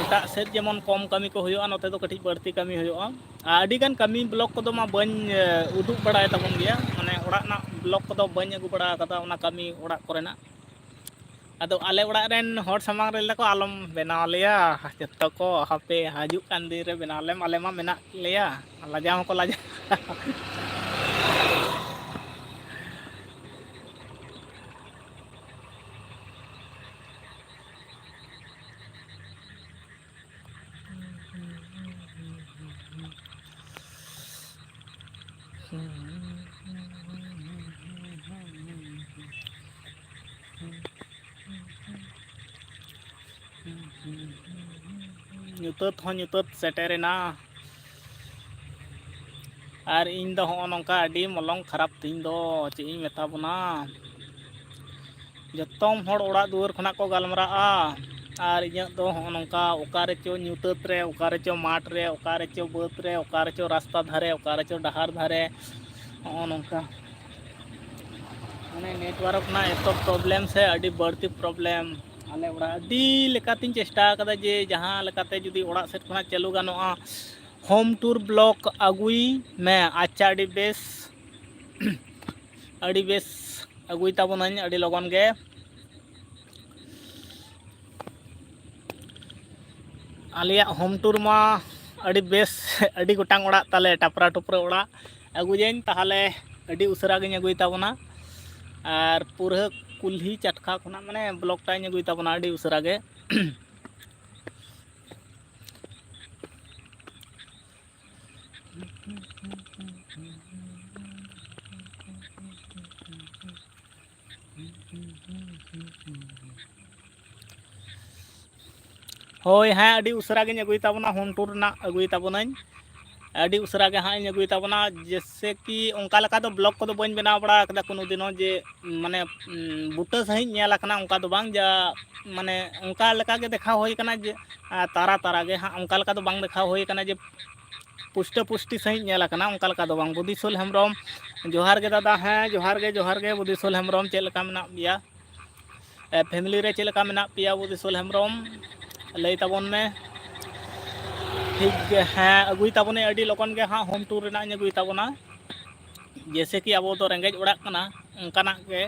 ᱮᱴᱟᱜ ᱥᱮᱫ ᱡᱮᱢᱚᱱ ᱠᱚᱢ ᱠᱟᱹᱢᱤ ᱠᱚ ᱦᱩᱭᱩᱜᱼᱟ, ᱱᱚᱛᱮ ᱫᱚ ᱠᱟᱹᱴᱤᱡ ᱵᱟᱹᱲᱛᱤ ᱠᱟᱹᱢᱤ ᱦᱩᱭᱩᱜᱼᱟ᱾ ᱟᱨ ᱟᱹᱰᱤᱜᱟᱱ ᱠᱟᱹᱢᱤ ᱵᱞᱚᱜ ᱠᱚᱫᱚ ᱢᱟ ᱵᱟᱹᱧ, ᱮ, ᱩᱫᱩᱜ ᱵᱟᱲᱟᱭ ᱛᱟᱵᱚᱱ ᱜᱮᱭᱟ, ᱢᱟᱱᱮ ᱚᱲᱟᱜ ᱨᱮᱱᱟᱜ ᱵᱞᱚᱜ ᱠᱚᱫᱚ ᱵᱟᱹᱧ ᱟᱹᱜᱩ ᱵᱟᱲᱟ ᱟᱠᱟᱫᱟ, ᱚᱱᱟ ᱠᱟᱹᱢᱤ ᱚᱲᱟᱜ ᱠᱚᱨᱮᱱᱟᱜ᱾ ᱟᱫᱚ ᱟᱞᱮ ᱚᱲᱟᱜ ᱨᱮᱱ ᱦᱚᱲ ᱥᱟᱢᱟᱝ ᱨᱮ ᱞᱟᱹᱭ ᱫᱟᱠᱚ, "ᱟᱞᱚᱢ ᱵᱮᱱᱟᱣ ᱟᱞᱮᱭᱟ, ᱡᱚᱛᱚ ᱠᱚ ᱦᱟᱯᱮ ᱦᱤᱡᱩᱜ ᱠᱟᱱ ᱫᱤᱱ ᱨᱮ ᱵᱮᱱᱟᱣ ᱟᱞᱮᱢ, ᱟᱞᱮ ᱢᱟ ᱢᱮᱱᱟᱜ ᱞᱮᱭᱟ", ᱞᱟᱡᱟᱣ ᱦᱚᱸᱠᱚ ᱞᱟᱡᱟᱜ᱾ ᱧᱩᱛᱟᱹᱛ ᱦᱚᱸ ᱧᱩᱛᱟᱹᱛ ᱥᱮᱴᱮᱨᱮᱱᱟ᱾ ᱟᱨ ᱤᱧ ᱫᱚ ᱦᱚᱸᱜᱼᱚ ᱱᱚᱝᱠᱟ ᱟᱹᱰᱤ ᱢᱚᱞᱚᱝ ᱠᱷᱟᱨᱟᱯ ᱛᱤᱧ ᱫᱚ, ᱪᱮᱫ ᱤᱧ ᱢᱮᱛᱟ ᱵᱚᱱᱟ᱾ ᱡᱚᱛᱚᱢ ᱦᱚᱲ ᱚᱲᱟᱜ ᱫᱩᱣᱟᱹᱨ ᱠᱷᱚᱱᱟᱜ ᱠᱚ ᱜᱟᱞᱢᱟᱨᱟᱜᱼᱟ, ᱟᱨ ᱤᱧᱟᱹᱜ ᱫᱚ ᱦᱚᱸᱜᱼᱚ ᱱᱚᱝᱠᱟ ᱚᱠᱟ ᱨᱮᱪᱚ ᱧᱩᱛᱟᱹᱛ ᱨᱮ, ᱚᱠᱟ ᱨᱮᱪᱚ ᱢᱟᱴᱷ ᱨᱮ, ᱚᱠᱟ ᱨᱮᱪᱚ ᱵᱟᱹᱫᱽ ᱨᱮ, ᱚᱠᱟ ᱨᱮᱪᱚ ᱨᱟᱥᱛᱟ ᱫᱷᱟᱨᱮ, ᱚᱠᱟ ᱨᱮᱪᱚ ᱰᱟᱦᱟᱨ ᱫᱷᱟᱨᱮ, ᱦᱚᱸᱜᱼᱚ ᱱᱚᱝᱠᱟ᱾ ᱢᱟᱱᱮ network ᱨᱮᱱᱟᱜ ᱮᱛᱚ problem ᱥᱮ, ᱟᱹᱰᱤ ᱵᱟᱹᱲᱛᱤ problem᱾ ᱟᱞᱮ ᱚᱲᱟᱜ ᱟᱹᱰᱤ ᱞᱮᱠᱟᱛᱤᱧ ᱪᱮᱥᱴᱟ ᱟᱠᱟᱫᱟ ᱡᱮ ᱡᱟᱦᱟᱸ ᱞᱮᱠᱟᱛᱮ ᱡᱩᱫᱤ ᱚᱲᱟᱜ ᱥᱮᱫ ᱠᱷᱚᱱᱟᱜ ᱪᱟᱹᱞᱩ ᱜᱟᱱᱚᱜᱼᱟ, home tour vlog ᱟᱹᱜᱩᱭ ᱢᱮ᱾ ᱟᱪᱪᱷᱟ, ᱟᱹᱰᱤ ᱵᱮᱥ, ᱟᱹᱰᱤ ᱵᱮᱥ, ᱟᱹᱜᱩᱭ ᱛᱟᱵᱚᱱᱟᱹᱧ ᱟᱹᱰᱤ ᱞᱚᱜᱚᱱ ᱜᱮ᱾ ᱟᱞᱮᱭᱟᱜ home tour ᱢᱟ ᱟᱹᱰᱤ ᱵᱮᱥ, ᱟᱹᱰᱤ ᱜᱚᱴᱟᱝ ᱚᱲᱟᱜ ᱛᱟᱞᱮ, ᱴᱟᱯᱨᱟ ᱴᱩᱯᱨᱟᱹ ᱚᱲᱟᱜ᱾ ᱟᱹᱜᱩᱭᱟᱹᱧ ᱛᱟᱦᱚᱞᱮ, ᱟᱹᱰᱤ ᱩᱥᱟᱹᱨᱟ ᱜᱤᱧ ᱟᱹᱜᱩᱭ ᱛᱟᱵᱚᱱᱟ᱾ ᱟᱨ ᱯᱩᱨᱟᱹ ᱠᱩᱞᱦᱤ ᱪᱟᱴᱠᱟ ᱠᱷᱚᱱᱟᱜ, ᱢᱟᱱᱮ, vlog ᱴᱟᱜ ᱤᱧ ᱟᱹᱜᱩᱭ ᱛᱟᱵᱚᱱᱟ ᱟᱹᱰᱤ ᱩᱥᱟᱹᱨᱟ ᱜᱮ᱾ ᱦᱳᱭ, ᱦᱮᱸ, ᱟᱹᱰᱤ ᱩᱥᱟᱹᱨᱟ ᱜᱤᱧ ᱟᱹᱜᱩᱭ ᱛᱟᱵᱚᱱᱟ, home tour ᱨᱮᱱᱟᱜ ᱟᱹᱜᱩᱭ ᱛᱟᱵᱚᱱᱟᱹᱧ᱾ ᱟᱹᱰᱤ ᱩᱥᱟᱹᱨᱟ ᱜᱮ ᱦᱟᱸᱜ ᱤᱧ ᱟᱹᱜᱩᱭ ᱛᱟᱵᱚᱱᱟ᱾ ᱡᱮᱥᱮ ᱠᱤ ᱚᱱᱠᱟ ᱞᱮᱠᱟ ᱫᱚ vlog ᱠᱚᱫᱚ ᱵᱟᱹᱧ ᱵᱮᱱᱟᱣ ᱵᱟᱲᱟ ᱟᱠᱟᱫᱟ ᱠᱳᱱᱳ ᱫᱤᱱ ᱦᱚᱸ, ᱡᱮ ᱢᱟᱱᱮ, ᱩᱸ, ᱵᱩᱴᱟᱹ ᱥᱟᱺᱦᱤᱡ ᱧᱮᱞ ᱟᱠᱟᱱᱟ, ᱚᱱᱠᱟ ᱫᱚ ᱵᱟᱝ᱾ ᱡᱟ, ᱢᱟᱱᱮ, ᱚᱱᱠᱟ ᱞᱮᱠᱟ ᱜᱮ ᱫᱮᱠᱷᱟᱣ ᱦᱩᱭ ᱟᱠᱟᱱᱟ ᱡᱮ, ᱟᱨ ᱛᱟᱨᱟ ᱛᱟᱨᱟ ᱜᱮ ᱦᱟᱸᱜ, ᱚᱱᱠᱟ ᱞᱮᱠᱟ ᱫᱚ ᱵᱟᱝ ᱫᱮᱠᱷᱟᱣ ᱦᱩᱭ ᱟᱠᱟᱱᱟ ᱡᱮ ᱯᱩᱥᱴᱟᱹ ᱯᱩᱥᱴᱤ ᱥᱟᱺᱦᱤᱡ ᱧᱮᱞ ᱟᱠᱟᱱᱟ, ᱚᱱᱠᱟ ᱞᱮᱠᱟ ᱫᱚ ᱵᱟᱝ᱾ ᱵᱩᱫᱤᱥᱚᱞ ᱦᱮᱢᱵᱨᱚᱢ, ᱡᱚᱦᱟᱨ ᱜᱮ ᱫᱟᱫᱟ᱾ ᱦᱮᱸ, ᱡᱚᱦᱟᱨ ᱜᱮ, ᱡᱚᱦᱟᱨ ᱜᱮ ᱵᱩᱫᱤᱥᱚᱞ ᱦᱮᱢᱵᱨᱚᱢ, ᱪᱮᱫ ᱞᱮᱠᱟ ᱢᱮᱱᱟᱜ ᱯᱮᱭᱟ? ᱮ, family ᱨᱮ ᱪᱮᱫ ᱞᱮᱠᱟ ᱢᱮᱱᱟᱜ ᱯᱮᱭᱟ ᱵᱩᱫᱤᱥᱚᱞ ᱦᱮᱢᱵᱨᱚᱢ? ᱞᱟᱹᱭ ᱛᱟᱵᱚᱱ ᱢᱮ᱾ ᱴᱷᱤᱠ ᱜᱮ, ᱦᱮᱸ, ᱟᱹᱜᱩᱭ ᱛᱟᱵᱚᱱᱟᱹᱧ ᱟᱹᱰᱤ ᱞᱚᱜᱚᱱ ᱜᱮ ᱦᱟᱸᱜ, home tour ᱨᱮᱱᱟᱜ ᱤᱧ ᱟᱹᱜᱩᱭ ᱛᱟᱵᱚᱱᱟ᱾ ᱡᱮᱭᱥᱮ ᱠᱤ ᱟᱵᱚ ᱫᱚ ᱨᱮᱸᱜᱮᱡ ᱚᱲᱟᱜ ᱠᱟᱱᱟ, ᱚᱱᱠᱟᱱᱟᱜ ᱜᱮ,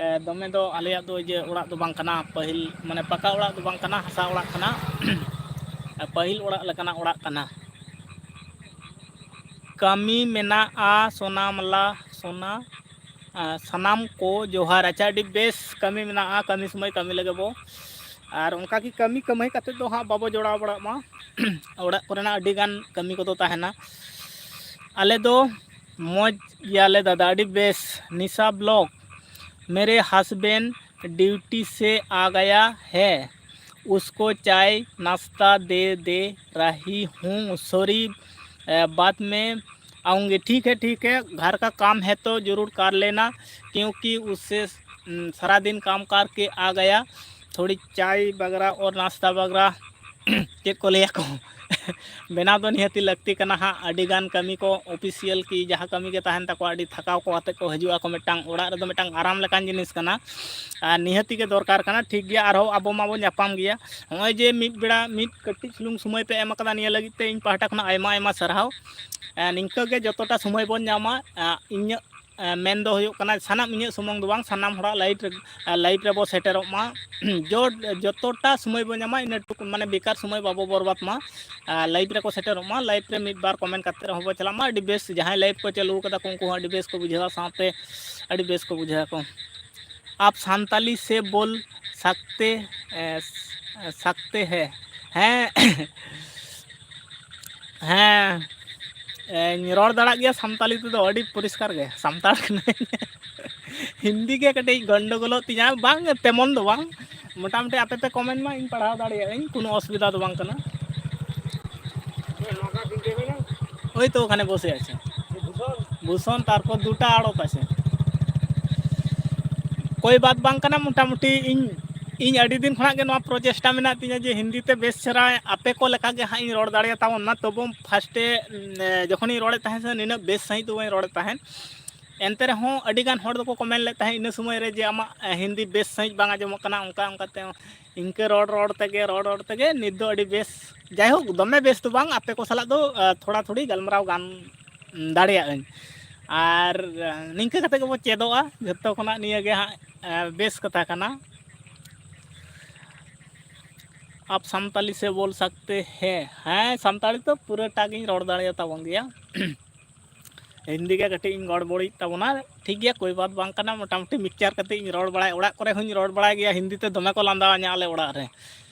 ᱮ, ᱫᱚᱢᱮ ᱫᱚ ᱟᱞᱮᱭᱟᱜ ᱫᱚ ᱤᱭᱟᱹ ᱚᱲᱟᱜ ᱫᱚ ᱵᱟᱝ ᱠᱟᱱᱟ, ᱯᱟᱹᱦᱤᱞ, ᱢᱟᱱᱮ, ᱯᱟᱠᱟ ᱚᱲᱟᱜ ᱫᱚ ᱵᱟᱝ ᱠᱟᱱᱟ, ᱦᱟᱥᱟ ᱚᱲᱟᱜ ᱠᱟᱱᱟ᱾ ᱯᱟᱹᱦᱤᱞ ᱚᱲᱟᱜ ᱞᱮᱠᱟᱱᱟᱜ ᱚᱲᱟᱜ ᱠᱟᱱᱟ᱾ ᱠᱟᱹᱢᱤ ᱢᱮᱱᱟᱜᱼᱟ ᱥᱳᱱᱟᱢᱟᱞᱟ, ᱥᱳᱱᱟ, ᱟᱨ ᱥᱟᱱᱟᱢ ᱠᱚ ᱡᱚᱦᱟᱨ᱾ ᱟᱪᱪᱷᱟ, ᱟᱹᱰᱤ ᱵᱮᱥ ᱠᱟᱹᱢᱤ ᱢᱮᱱᱟᱜᱼᱟ, ᱠᱟᱹᱢᱤ ᱥᱚᱢᱚᱭ ᱠᱟᱹᱢᱤ ᱞᱮᱜᱮ ᱵᱚ᱾ ᱟᱨ ᱚᱱᱠᱟ ᱜᱮ ᱠᱟᱹᱢᱤ ᱠᱟᱹᱢᱦᱟᱹᱭ ᱠᱟᱛᱮᱫ ᱫᱚ ᱦᱟᱸᱜ ᱵᱟᱵᱚ ᱡᱚᱲᱟᱣ ᱵᱟᱲᱟᱜ ᱢᱟ᱾ ᱚᱲᱟᱜ ᱠᱚᱨᱮᱱᱟᱜ ᱟᱹᱰᱤ ᱜᱟᱱ ᱠᱟᱹᱢᱤ ᱠᱚᱫᱚ ᱛᱟᱦᱮᱱᱟ᱾ ᱟᱞᱮ ᱫᱚ ᱢᱚᱡᱽ ᱜᱮᱭᱟᱞᱮ ᱫᱟᱫᱟ, ᱟᱹᱰᱤ ᱵᱮᱥ᱾ ᱱᱤᱥᱟ ᱵᱞᱚᱜ, मेरे हस्बैंड ड्यूटी से आ गया है, उसको चाय नाश्ता दे दे रही हूँ। सॉरी, बाद में आऊँगी। ठीक है, ठीक है, घर का काम है तो ज़रूर कर लेना, क्योंकि उससे सारा दिन काम करके आ गया, थोड़ी चाय वगैरह और नाश्ता वगैरह ᱪᱮᱫ ᱠᱚ ᱞᱟᱹᱭᱟᱠᱚ ᱵᱮᱱᱟᱣ ᱫᱚ ᱱᱤᱦᱟᱹᱛᱤ ᱞᱟᱹᱠᱛᱤ ᱠᱟᱱᱟ ᱦᱟᱸᱜ᱾ ᱟᱹᱰᱤ ᱜᱟᱱ ᱠᱟᱹᱢᱤ ᱠᱚ ᱚᱯᱷᱤᱥᱤᱭᱟᱞ ᱠᱤ ᱡᱟᱦᱟᱸ ᱠᱟᱹᱢᱤ ᱜᱮ ᱛᱟᱦᱮᱱ ᱛᱟᱠᱚᱣᱟ, ᱟᱹᱰᱤ ᱛᱷᱟᱠᱟᱣ ᱠᱚ ᱟᱛᱮ ᱠᱚ ᱦᱤᱡᱩᱜ ᱟᱠᱚ᱾ ᱢᱤᱫᱴᱟᱝ ᱚᱲᱟᱜ ᱨᱮᱫᱚ ᱢᱤᱫᱴᱟᱝ ᱟᱨᱟᱢ ᱞᱮᱠᱟᱱ ᱡᱤᱱᱤᱥ ᱠᱟᱱᱟ, ᱟᱨ ᱱᱤᱦᱟᱹᱛᱤ ᱜᱮ ᱫᱚᱨᱠᱟᱨ ᱠᱟᱱᱟ᱾ ᱴᱷᱤᱠ ᱜᱮᱭᱟ, ᱟᱨᱦᱚᱸ ᱟᱵᱚ ᱢᱟᱵᱚᱱ ᱧᱟᱯᱟᱢ ᱜᱮᱭᱟ᱾ ᱱᱚᱜᱼᱚᱭ ᱡᱮ ᱢᱤᱫ ᱵᱮᱲᱟ ᱢᱤᱫ ᱠᱟᱹᱴᱤᱡ ᱪᱩᱞᱩᱝ ᱥᱚᱢᱚᱭ ᱯᱮ ᱮᱢ ᱟᱠᱟᱫᱟ, ᱱᱤᱭᱟᱹ ᱞᱟᱹᱜᱤᱫ ᱛᱮ ᱤᱧ ᱯᱟᱦᱴᱟ ᱠᱷᱚᱱᱟᱜ ᱟᱭᱢᱟ ᱟᱭᱢᱟ ᱥᱟᱨᱦᱟᱣ᱾ ᱮᱸ, ᱱᱤᱝᱠᱟᱹ ᱜᱮ ᱡᱚᱛᱚᱴᱟ ᱥᱚᱢᱚᱭ ᱵᱚᱱ ᱧᱟᱢᱟ, ᱮᱸ, ᱤᱧᱟᱹᱜ ᱮ, ᱢᱮᱱ ᱫᱚ ᱦᱩᱭᱩᱜ ᱠᱟᱱᱟ, ᱥᱟᱱᱟᱢ, ᱤᱧᱟᱹᱜ ᱥᱩᱢᱩᱝ ᱫᱚ ᱵᱟᱝ, ᱥᱟᱱᱟᱢ ᱦᱚᱲᱟᱜ ᱞᱟᱭᱤᱯᱷ ᱨᱮ, ᱮ, ᱞᱟᱭᱤᱯᱷ ᱨᱮᱵᱚ ᱥᱮᱴᱮᱨᱚᱜ ᱢᱟ᱾ ᱡᱚ-, ᱡᱚᱛᱚᱴᱟ ᱥᱚᱢᱚᱭ ᱵᱚ ᱧᱟᱢᱟ, ᱤᱱᱟᱹ ᱴᱩᱠᱩ, ᱢᱟᱱᱮ, ᱵᱮᱠᱟᱨ ᱥᱚᱢᱚᱭ ᱵᱟᱵᱚ ᱵᱚᱨᱵᱟᱫ ᱢᱟ᱾ ᱟᱨ ᱞᱟᱭᱤᱯᱷ ᱨᱮᱠᱚ ᱥᱮᱴᱮᱨᱚᱜ ᱢᱟ, ᱞᱟᱭᱤᱯᱷ ᱨᱮ ᱢᱤᱫ ᱵᱟᱨ ᱠᱚᱢᱮᱱᱴ ᱠᱟᱛᱮ ᱨᱮᱦᱚᱸ ᱵᱚ ᱪᱟᱞᱟᱜ ᱢᱟ᱾ ᱟᱹᱰᱤ ᱵᱮᱥ, ᱡᱟᱦᱟᱸᱭ ᱞᱟᱭᱤᱯᱷ ᱠᱚ ᱪᱟᱹᱞᱩ ᱠᱟᱫᱟ ᱠᱚ, ᱩᱱᱠᱩ ᱦᱚᱸ ᱟᱹᱰᱤ ᱵᱮᱥ ᱠᱚ ᱵᱩᱡᱷᱟᱹᱣᱟ, ᱥᱟᱶᱛᱮ ᱟᱹᱰᱤ ᱵᱮᱥ ᱠᱚ ᱵᱩᱡᱷᱟᱹᱣᱟ ᱠᱚ᱾ आप संताली से बोल सकते, ए, सकते हैं? ᱦᱮᱸ, ᱦᱮᱸ, ᱤᱧ ᱨᱚᱲ ᱫᱟᱲᱮᱭᱟᱜ ᱜᱮᱭᱟ ᱥᱟᱱᱛᱟᱞᱤ ᱛᱮᱫᱚ ᱟᱹᱰᱤ ᱯᱚᱨᱤᱥᱠᱟᱨ ᱜᱮ, ᱥᱟᱱᱛᱟᱲ ᱠᱟᱹᱱᱟᱹᱧ᱾ ᱦᱤᱱᱫᱤ ᱜᱮ ᱠᱟᱹᱴᱤᱡ ᱜᱚᱱᱰᱚᱜᱳᱞᱚᱜ ᱛᱤᱧᱟ, ᱵᱟᱝ ᱛᱮᱢᱚᱱ ᱫᱚ ᱵᱟᱝ, ᱢᱚᱴᱟᱢᱩᱴᱤ ᱟᱯᱮ ᱯᱮ ᱠᱚᱢᱮᱱᱴ ᱢᱟ, ᱤᱧ ᱯᱟᱲᱦᱟᱣ ᱫᱟᱲᱮᱭᱟᱜ ᱟᱹᱧ, ᱠᱳᱱᱳ ᱚᱥᱩᱵᱤᱫᱷᱟ ᱫᱚ ᱵᱟᱝ ᱠᱟᱱᱟ᱾ ᱳᱭ ᱛᱚ ᱳᱠᱷᱟᱱᱮ ᱵᱚᱥᱮ ᱟᱪᱷᱮ, ᱵᱷᱩᱥᱚᱱ, ᱛᱟᱨᱯᱚᱨ ᱫᱩᱴᱟ ᱟᱲᱚᱛ ᱟᱪᱷᱮ᱾ ᱠᱳᱭ ᱵᱟᱛ ᱵᱟᱝ ᱠᱟᱱᱟ, ᱢᱚᱴᱟᱢᱩᱴᱤ ᱤᱧ, ᱤᱧ ᱟᱹᱰᱤ ᱫᱤᱱ ᱠᱷᱚᱱᱟᱜ ᱜᱮ ᱱᱚᱣᱟ ᱯᱨᱚᱪᱮᱥᱴᱟ ᱢᱮᱱᱟᱜ ᱛᱤᱧᱟᱹ ᱡᱮ ᱦᱤᱱᱫᱤ ᱛᱮ ᱵᱮᱥ ᱪᱮᱦᱨᱟ ᱟᱯᱮ ᱠᱚ ᱞᱮᱠᱟ ᱜᱮ ᱦᱟᱸᱜ ᱤᱧ ᱨᱚᱲ ᱫᱟᱲᱮᱭᱟᱛᱟᱵᱚᱱ ᱢᱟ᱾ ᱛᱚᱵᱩ ᱯᱷᱟᱥᱴᱮ, ᱮ, ᱡᱚᱠᱷᱚᱱᱤᱧ ᱨᱚᱲᱮᱫ ᱛᱟᱦᱮᱸᱫ ᱥᱮ, ᱱᱤᱱᱟᱹᱜ ᱵᱮᱥ ᱥᱟᱺᱦᱤᱡ ᱫᱚ ᱵᱟᱹᱧ ᱨᱚᱲᱮᱫ ᱛᱟᱦᱮᱸᱫ᱾ ᱮᱱᱛᱮ ᱨᱮᱦᱚᱸ ᱟᱹᱰᱤ ᱜᱟᱱ ᱦᱚᱲ ᱫᱚᱠᱚ ᱠᱚᱢᱮᱱᱴ ᱞᱮᱫ ᱛᱟᱦᱮᱸᱫ ᱤᱱᱟᱹ ᱥᱚᱢᱚᱭ ᱨᱮ ᱡᱮ, "ᱟᱢᱟᱜ, ᱮ, ᱦᱤᱱᱫᱤ ᱵᱮᱥ ᱥᱟᱺᱦᱤᱡ ᱵᱟᱝ ᱟᱸᱡᱚᱢᱚᱜ ᱠᱟᱱᱟ", ᱚᱱᱠᱟ ᱚᱱᱠᱟᱛᱮ ᱤᱱᱠᱟᱹ ᱨᱚᱲ ᱨᱚᱲ ᱛᱮᱜᱮ, ᱨᱚᱲ ᱨᱚᱲ ᱛᱮᱜᱮ ᱱᱤᱛ ᱫᱚ ᱟᱹᱰᱤ ᱵᱮᱥ, ᱡᱟᱭᱦᱳᱠ, ᱫᱚᱢᱮ ᱵᱮᱥ ᱫᱚ ᱵᱟᱝ, ᱟᱯᱮ ᱠᱚ ᱥᱟᱞᱟᱜ ᱫᱚ, ᱮ, ᱛᱷᱚᱲᱟ ᱛᱷᱩᱲᱤ ᱜᱟᱞᱢᱟᱨᱟᱣ ᱜᱟᱱ ᱫᱟᱲᱮᱭᱟᱜ ᱟᱹᱧ᱾ ᱟᱨ, ᱮ, ᱱᱤᱝᱠᱟᱹ ᱠᱟᱛᱮ ᱜᱮᱵᱚ ᱪᱮᱫᱚᱜᱼᱟ᱾ ᱡᱷᱚᱛᱚ ᱠᱷᱚᱱᱟᱜ ᱱᱤᱭᱟᱹ ᱜᱮ ᱦᱟᱸᱜ, ᱮ, ᱵᱮᱥ ᱠᱟᱛᱷᱟ ᱠᱟᱱᱟ᱾ आप संताली से बोल सकते हैं? ᱦᱮᱸ, ᱥᱟᱱᱛᱟᱲᱤ ᱫᱚ ᱯᱩᱨᱟᱹᱴᱟ ᱜᱤᱧ ᱨᱚᱲ ᱫᱟᱲᱮᱭᱟᱛᱟᱵᱚᱱ ᱜᱮᱭᱟ᱾ ᱦᱤᱱᱫᱤ ᱜᱮ ᱠᱟᱹᱴᱤᱡ ᱤᱧ ᱜᱚᱲᱵᱚᱲᱤᱡ ᱛᱟᱵᱚᱱᱟ, ᱴᱷᱤᱠ ᱜᱮᱭᱟ, ᱠᱳᱭ ᱵᱟᱛ ᱵᱟᱝ ᱠᱟᱱᱟ᱾ ᱢᱚᱴᱟᱢᱩᱴᱤ ᱢᱤᱠᱥᱪᱟᱨ ᱠᱟᱛᱮ ᱤᱧ ᱨᱚᱲ ᱵᱟᱲᱟᱭᱟ, ᱚᱲᱟᱜ ᱠᱚᱨᱮ ᱦᱚᱸᱧ ᱨᱚᱲ ᱵᱟᱲᱟᱭ ᱜᱮᱭᱟ᱾ ᱦᱤᱱᱫᱤ ᱛᱮ ᱫᱚᱢᱮ ᱠᱚ ᱞᱟᱸᱫᱟᱣᱟᱹᱧᱟ ᱟᱞᱮ ᱚᱲᱟᱜ ᱨᱮ,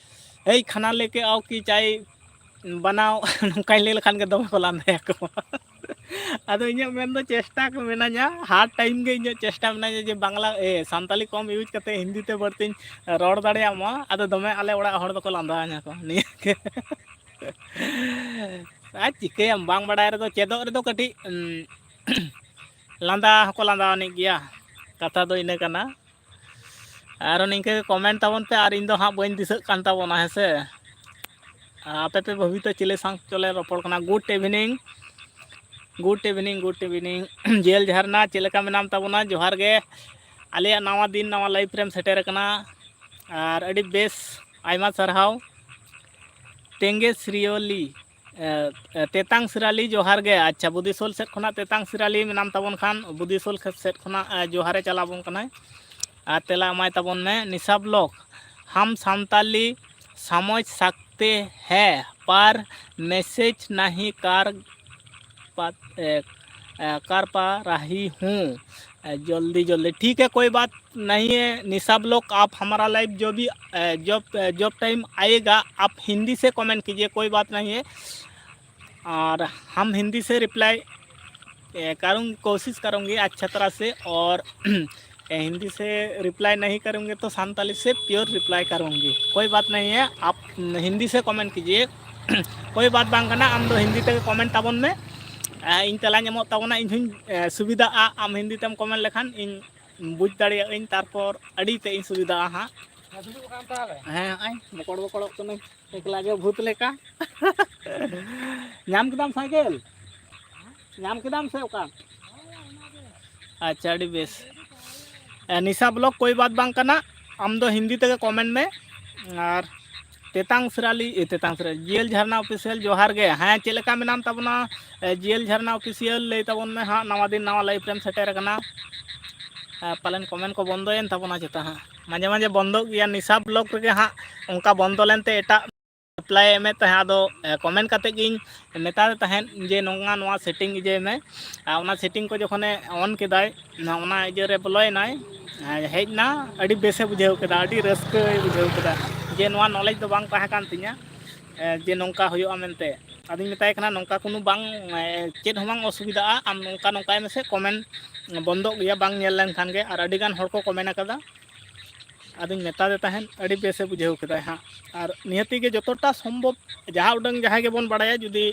"ᱮᱭ ᱠᱷᱟᱱᱟ ᱞᱮᱠᱮ ᱟᱣ ᱠᱤ ᱪᱟᱭ ᱵᱟᱱᱟᱣ", ᱱᱚᱝᱠᱟᱧ ᱞᱟᱹᱭ ᱞᱮᱠᱷᱟᱱ ᱜᱮ ᱫᱚᱢᱮ ᱠᱚ ᱞᱟᱸᱫᱟᱭᱟᱠᱚ᱾ ᱟᱫᱚ ᱤᱧᱟᱹᱜ ᱢᱮᱱ ᱫᱚ ᱪᱮᱥᱴᱟ ᱠᱚ ᱢᱮᱱᱟᱧᱟ, ᱦᱟᱨ ᱴᱟᱭᱤᱢ ᱜᱮ ᱤᱧᱟᱹᱜ ᱪᱮᱥᱴᱟ ᱢᱮᱱᱟᱧᱟ ᱡᱮ ᱵᱟᱝᱞᱟ, ᱮ, ᱥᱟᱱᱛᱟᱞᱤ ᱠᱚᱢ ᱤᱭᱩᱡᱽ ᱠᱟᱛᱮ ᱦᱤᱱᱫᱤ ᱛᱮ ᱵᱟᱹᱲᱛᱤᱧ ᱨᱚᱲ ᱫᱟᱲᱮᱭᱟᱜ ᱢᱟ᱾ ᱟᱫᱚ ᱫᱚᱢᱮ ᱟᱞᱮ ᱚᱲᱟᱜ ᱦᱚᱲ ᱫᱚᱠᱚ ᱞᱟᱸᱫᱟ ᱟᱹᱧᱟ ᱠᱚ ᱱᱤᱭᱟᱹ ᱜᱮ᱾ ᱟᱨ ᱪᱤᱠᱟᱹᱭᱟᱢ, ᱵᱟᱝ ᱵᱟᱲᱟᱭ ᱨᱮᱫᱚ, ᱪᱮᱫᱚᱜ ᱨᱮᱫᱚ ᱠᱟᱹᱴᱤᱡ, ᱩᱸ, ᱞᱟᱸᱫᱟ ᱦᱚᱸᱠᱚ ᱞᱟᱸᱫᱟ ᱟᱹᱱᱤᱡ ᱜᱮᱭᱟ᱾ ᱠᱟᱛᱷᱟ ᱫᱚ ᱤᱱᱟᱹ ᱠᱟᱱᱟ᱾ ᱟᱨᱚ ᱱᱤᱝᱠᱟᱹ ᱜᱮ ᱠᱚᱢᱮᱱᱴ ᱛᱟᱵᱚᱱ ᱯᱮ, ᱟᱨ ᱤᱧ ᱫᱚ ᱦᱟᱸᱜ ᱵᱟᱹᱧ ᱫᱤᱥᱟᱹᱜ ᱠᱟᱱ ᱛᱟᱵᱚᱱᱟ, ᱦᱮᱸ ᱥᱮ᱾ ᱟᱯᱮ ᱯᱮ ᱵᱷᱟᱹᱵᱤᱛᱟ ᱪᱤᱞᱤ ᱥᱟᱶ ᱪᱚᱞᱮ ᱨᱚᱯᱚᱲ ᱠᱟᱱᱟ᱾ Good ᱤᱵᱷᱤᱱᱤᱝ, good ᱤᱵᱷᱤᱱᱤᱝ, good ᱤᱵᱷᱤᱱᱤᱝ᱾ ᱡᱮᱞ ᱡᱷᱟᱨᱱᱟ, ᱪᱮᱫ ᱞᱮᱠᱟ ᱢᱮᱱᱟᱢ ᱛᱟᱵᱚᱱᱟ? ᱡᱚᱦᱟᱨ ᱜᱮ᱾ ᱟᱞᱮᱭᱟᱜ ᱱᱟᱣᱟ ᱫᱤᱱ, ᱱᱟᱣᱟ ᱞᱟᱭᱤᱯᱷ ᱨᱮᱢ ᱥᱮᱴᱮᱨ ᱟᱠᱟᱱᱟ, ᱟᱨ ᱟᱹᱰᱤ ᱵᱮᱥ, ᱟᱭᱢᱟ ᱥᱟᱨᱦᱟᱣ᱾ ᱛᱮᱝᱜᱮ ᱥᱨᱤᱭᱚᱞᱤ, ᱮ, ᱮ, ᱛᱮᱛᱟᱝ ᱥᱤᱨᱟᱞᱤ, ᱡᱚᱦᱟᱨ ᱜᱮ᱾ ᱟᱪᱪᱷᱟ, ᱵᱩᱫᱤᱥᱳᱞ ᱥᱮᱫ ᱠᱷᱚᱱᱟᱜ ᱛᱮᱛᱟᱝ ᱥᱤᱨᱟᱞᱤ ᱢᱮᱱᱟᱢ ᱛᱟᱵᱚᱱ ᱠᱷᱟᱱ, ᱵᱩᱫᱤᱥᱳᱞ ᱠᱷᱮᱛ ᱥᱮᱫ ᱠᱷᱚᱱᱟᱜ, ᱮ, ᱡᱚᱦᱟᱨᱮ ᱪᱟᱞᱟᱣ ᱟᱵᱚᱱ ᱠᱟᱱᱟᱭ᱾ ᱟᱨ ᱛᱮᱞᱟ ᱮᱢᱟᱭ ᱛᱟᱵᱚᱱ ᱢᱮ, ᱱᱤᱥᱟ ᱵᱞᱚᱠ, ᱦᱟᱢ ᱥᱟᱱᱛᱟᱞᱤ ᱥᱟᱢᱚᱡᱽ ᱥᱟᱠᱛᱮ ᱦᱮ, ᱯᱟᱨ ᱢᱮᱥᱮᱡᱽ ᱱᱟᱦᱤ ᱠᱟᱨ ᱯᱟ-, ᱮ, ᱮ, ᱠᱟᱨ ᱯᱟ ᱨᱟᱦᱤ ᱦᱩᱸ, ᱮ, ᱡᱚᱞᱫᱤ ᱡᱚᱞᱫᱤ᱾ ᱴᱷᱤᱠ ᱦᱮ, ᱠᱳᱭ ᱵᱟᱛ ᱱᱟᱦᱤ ᱦᱮ, ᱱᱤᱥᱟ ᱵᱞᱚᱠ, ᱟᱯ ᱦᱟᱢᱟᱨᱟ ᱞᱟᱭᱤᱵᱷ ᱡᱚ ᱵᱷᱤ, ᱮ, ᱡᱚᱵ, ᱮ, ᱡᱚᱵ ᱴᱟᱭᱤᱢ ᱟᱭᱮᱜᱟ, ᱟᱯ ᱦᱤᱱᱫᱤ ᱥᱮ ᱠᱚᱢᱮᱱᱴ ᱠᱤᱡᱤᱭᱮ, ᱠᱳᱭ ᱵᱟᱛ ᱱᱟᱦᱤ ᱦᱮ᱾ ᱟᱨ ᱦᱟᱢ ᱦᱤᱱᱫᱤ ᱥᱮ ᱨᱤᱯᱞᱟᱭ, ᱮ, ᱠᱟᱨᱩᱸ, ᱠᱳᱥᱤᱥ ᱠᱟᱨᱩᱸᱜᱤ ᱟᱪᱪᱷᱟ ᱛᱟᱨᱟ ᱥᱮ, ᱚᱨ ᱮ, ᱦᱤᱱᱫᱤ ᱥᱮ ᱨᱤᱯᱞᱟᱭ ᱱᱟᱦᱤ ᱠᱟᱨᱩᱸᱜᱤ ᱛᱚ ᱥᱟᱱᱛᱟᱞᱤ ᱥᱮ ᱯᱤᱭᱳᱨ ᱨᱤᱯᱞᱟᱭ ᱠᱟᱨᱩᱸᱜᱤ, ᱠᱳᱭ ᱵᱟᱛ ᱱᱟᱦᱤ ᱦᱮ, ᱟᱯ ᱦᱤᱱᱫᱤ ᱥᱮ ᱠᱚᱢᱮᱱᱴ ᱠᱤᱡᱤᱭᱮ, ᱠᱳᱭ ᱵᱟᱛ ᱵᱟᱝ ᱠᱟᱱᱟ, ᱟᱢ ᱫᱚ ᱦᱤᱱᱫᱤ ᱛᱮᱜᱮ ᱠᱚᱢᱮᱱᱴ ᱛᱟᱵᱚᱱ ᱢᱮ᱾ ᱮ, ᱤᱧ ᱛᱮᱞᱟᱧ ᱮᱢᱚᱜ ᱛᱟᱵᱚᱱᱟ, ᱤᱧ ᱦᱚᱸᱧ, ᱮ, ᱥᱩᱵᱤᱫᱷᱟᱜᱼᱟ᱾ ᱟᱢ ᱦᱤᱱᱫᱤ ᱛᱮᱢ ᱠᱚᱢᱮᱱᱴ ᱞᱮᱠᱷᱟᱱ ᱤᱧ ᱵᱩᱡᱽ ᱫᱟᱲᱮᱭᱟᱜ ᱟᱹᱧ, ᱛᱟᱨᱯᱚᱨ ᱟᱹᱰᱤ ᱛᱮᱫ ᱤᱧ ᱥᱩᱵᱤᱫᱷᱟᱜᱼᱟ ᱦᱟᱸᱜ᱾ ᱦᱮᱸ, ᱱᱚᱜᱼᱚᱭ ᱵᱚᱠᱚᱲ ᱵᱚᱠᱚᱲᱚᱜ ᱠᱟᱹᱱᱟᱹᱧ ᱮᱠᱞᱟ ᱜᱮ ᱵᱷᱩᱛ ᱞᱮᱠᱟ᱾ ᱧᱟᱢ ᱠᱮᱫᱟᱢ ᱥᱟᱭᱠᱮᱞ? ᱧᱟᱢ ᱠᱮᱫᱟᱢ ᱥᱮ ᱚᱠᱟ? ᱟᱪᱪᱷᱟ, ᱟᱹᱰᱤ ᱵᱮᱥ᱾ ᱮ, ᱱᱤᱥᱟ ᱵᱞᱚᱠ ᱠᱳᱭ ᱵᱟᱛ ᱵᱟᱝ ᱠᱟᱱᱟ, ᱟᱢ ᱫᱚ ᱦᱤᱱᱫᱤ ᱛᱮᱜᱮ ᱠᱚᱢᱮᱱᱴ ᱢᱮ᱾ ᱟᱨ ᱛᱮᱛᱟᱝ ᱥᱤᱨᱟᱞᱤ, ᱮ, ᱛᱮᱛᱟᱝ ᱥᱤᱨᱟᱞᱤ, ᱡᱤᱭᱮᱞ ᱡᱷᱟᱨᱱᱟ ᱚᱯᱷᱤᱥᱤᱭᱟᱞ, ᱡᱚᱦᱟᱨ ᱜᱮ᱾ ᱦᱮᱸ, ᱪᱮᱫ ᱞᱮᱠᱟ ᱢᱮᱱᱟᱢ ᱛᱟᱵᱚᱱᱟ? ᱮ, ᱡᱤᱭᱮᱞ ᱡᱷᱟᱨᱱᱟ ᱚᱯᱷᱤᱥᱤᱭᱟᱞ, ᱞᱟᱹᱭ ᱛᱟᱵᱚᱱ ᱢᱮ ᱦᱟᱸᱜ, ᱱᱟᱣᱟ ᱫᱤᱱ ᱱᱟᱣᱟ ᱞᱟᱭᱤᱯᱷ ᱨᱮᱢ ᱥᱮᱴᱮᱨ ᱟᱠᱟᱱᱟ᱾ ᱮ, ᱯᱟᱞᱮᱱ ᱠᱚᱢᱮᱱᱴ ᱠᱚ ᱵᱚᱱᱫᱚᱭᱮᱱ ᱛᱟᱵᱚᱱᱟ ᱪᱮᱛᱟ ᱦᱟᱸᱜ? ᱢᱟᱡᱷᱮ ᱢᱟᱡᱷᱮ ᱵᱚᱱᱫᱚᱜ ᱜᱮᱭᱟ, ᱱᱤᱥᱟ ᱵᱞᱚᱠ ᱨᱮᱜᱮ ᱦᱟᱸᱜ ᱚᱱᱠᱟ ᱵᱚᱱᱫᱚ ᱞᱮᱱᱛᱮ ᱮᱴᱟᱜ ᱨᱤᱯᱞᱟᱭ ᱮᱢᱮᱫ ᱛᱟᱦᱮᱸᱫ, ᱟᱫᱚ, ᱮ, ᱠᱚᱢᱮᱱᱴ ᱠᱟᱛᱮᱫ ᱜᱤᱧ ᱢᱮᱛᱟᱫᱮ ᱛᱟᱦᱮᱸᱫ ᱡᱮ ᱱᱚᱣᱟ, ᱱᱚᱣᱟ ᱥᱮᱴᱤᱝ ᱤᱭᱟᱹᱭ ᱢᱮ᱾ ᱟᱨ ᱚᱱᱟ ᱥᱮᱴᱤᱝ ᱠᱚ ᱡᱚᱠᱷᱚᱱᱮ ᱚᱱ ᱠᱮᱫᱟᱭ, ᱚᱱᱟ, ᱚᱱᱟ ᱤᱭᱟᱹ ᱨᱮ ᱵᱚᱞᱚᱭᱮᱱᱟᱭ, ᱮ, ᱦᱮᱡ ᱮᱱᱟ, ᱟᱹᱰᱤ ᱵᱮᱥᱮ ᱵᱩᱡᱷᱟᱹᱣ ᱠᱮᱫᱟ, ᱟᱹᱰᱤ ᱨᱟᱹᱥᱠᱟᱹᱭ ᱵᱩᱡᱷᱟᱹᱣ ᱠᱮᱫᱟ ᱡᱮ ᱱᱚᱣᱟ ᱱᱚᱞᱮᱡᱽ ᱫᱚ ᱵᱟᱝ ᱛᱟᱦᱮᱸ ᱠᱟᱱ ᱛᱤᱧᱟᱹ, ᱮ, ᱡᱮ ᱱᱚᱝᱠᱟ ᱦᱩᱭᱩᱜᱼᱟ ᱢᱮᱱᱛᱮ᱾ ᱟᱫᱚᱧ ᱢᱮᱛᱟᱭ ᱠᱟᱱᱟ, "ᱱᱚᱝᱠᱟ ᱠᱳᱱᱳ ᱵᱟᱝ, ᱮ, ᱪᱮᱫ ᱦᱚᱸ ᱵᱟᱝ ᱚᱥᱩᱵᱤᱫᱷᱟᱜᱼᱟ, ᱟᱢ ᱱᱚᱝᱠᱟ ᱱᱚᱝᱠᱟᱭ ᱢᱮᱥᱮ, comment ᱵᱚᱱᱫᱚᱜ ᱜᱮᱭᱟ ᱵᱟᱝ ᱧᱮᱞ ᱞᱮᱱᱠᱷᱟᱱ ᱜᱮ", ᱟᱨ ᱟᱹᱰᱤ ᱜᱟᱱ ᱦᱚᱲ ᱠᱚ comment ᱟᱠᱟᱫᱟ᱾ ᱟᱫᱚᱧ ᱢᱮᱛᱟ ᱫᱮ ᱛᱟᱦᱮᱸᱫ, ᱟᱹᱰᱤ ᱵᱮᱥᱮ ᱵᱩᱡᱷᱟᱹᱣ ᱠᱮᱫᱟᱭ ᱦᱟᱸᱜ᱾ ᱟᱨ ᱱᱤᱦᱟᱹᱛᱤ ᱜᱮ ᱡᱚᱛᱚᱴᱟ ᱥᱚᱢᱵᱷᱚᱵ ᱡᱟᱦᱟᱸ ᱩᱰᱟᱹᱝ ᱡᱟᱦᱟᱸᱭ ᱜᱮᱵᱚᱱ ᱵᱟᱲᱟᱭᱟ, ᱡᱩᱫᱤ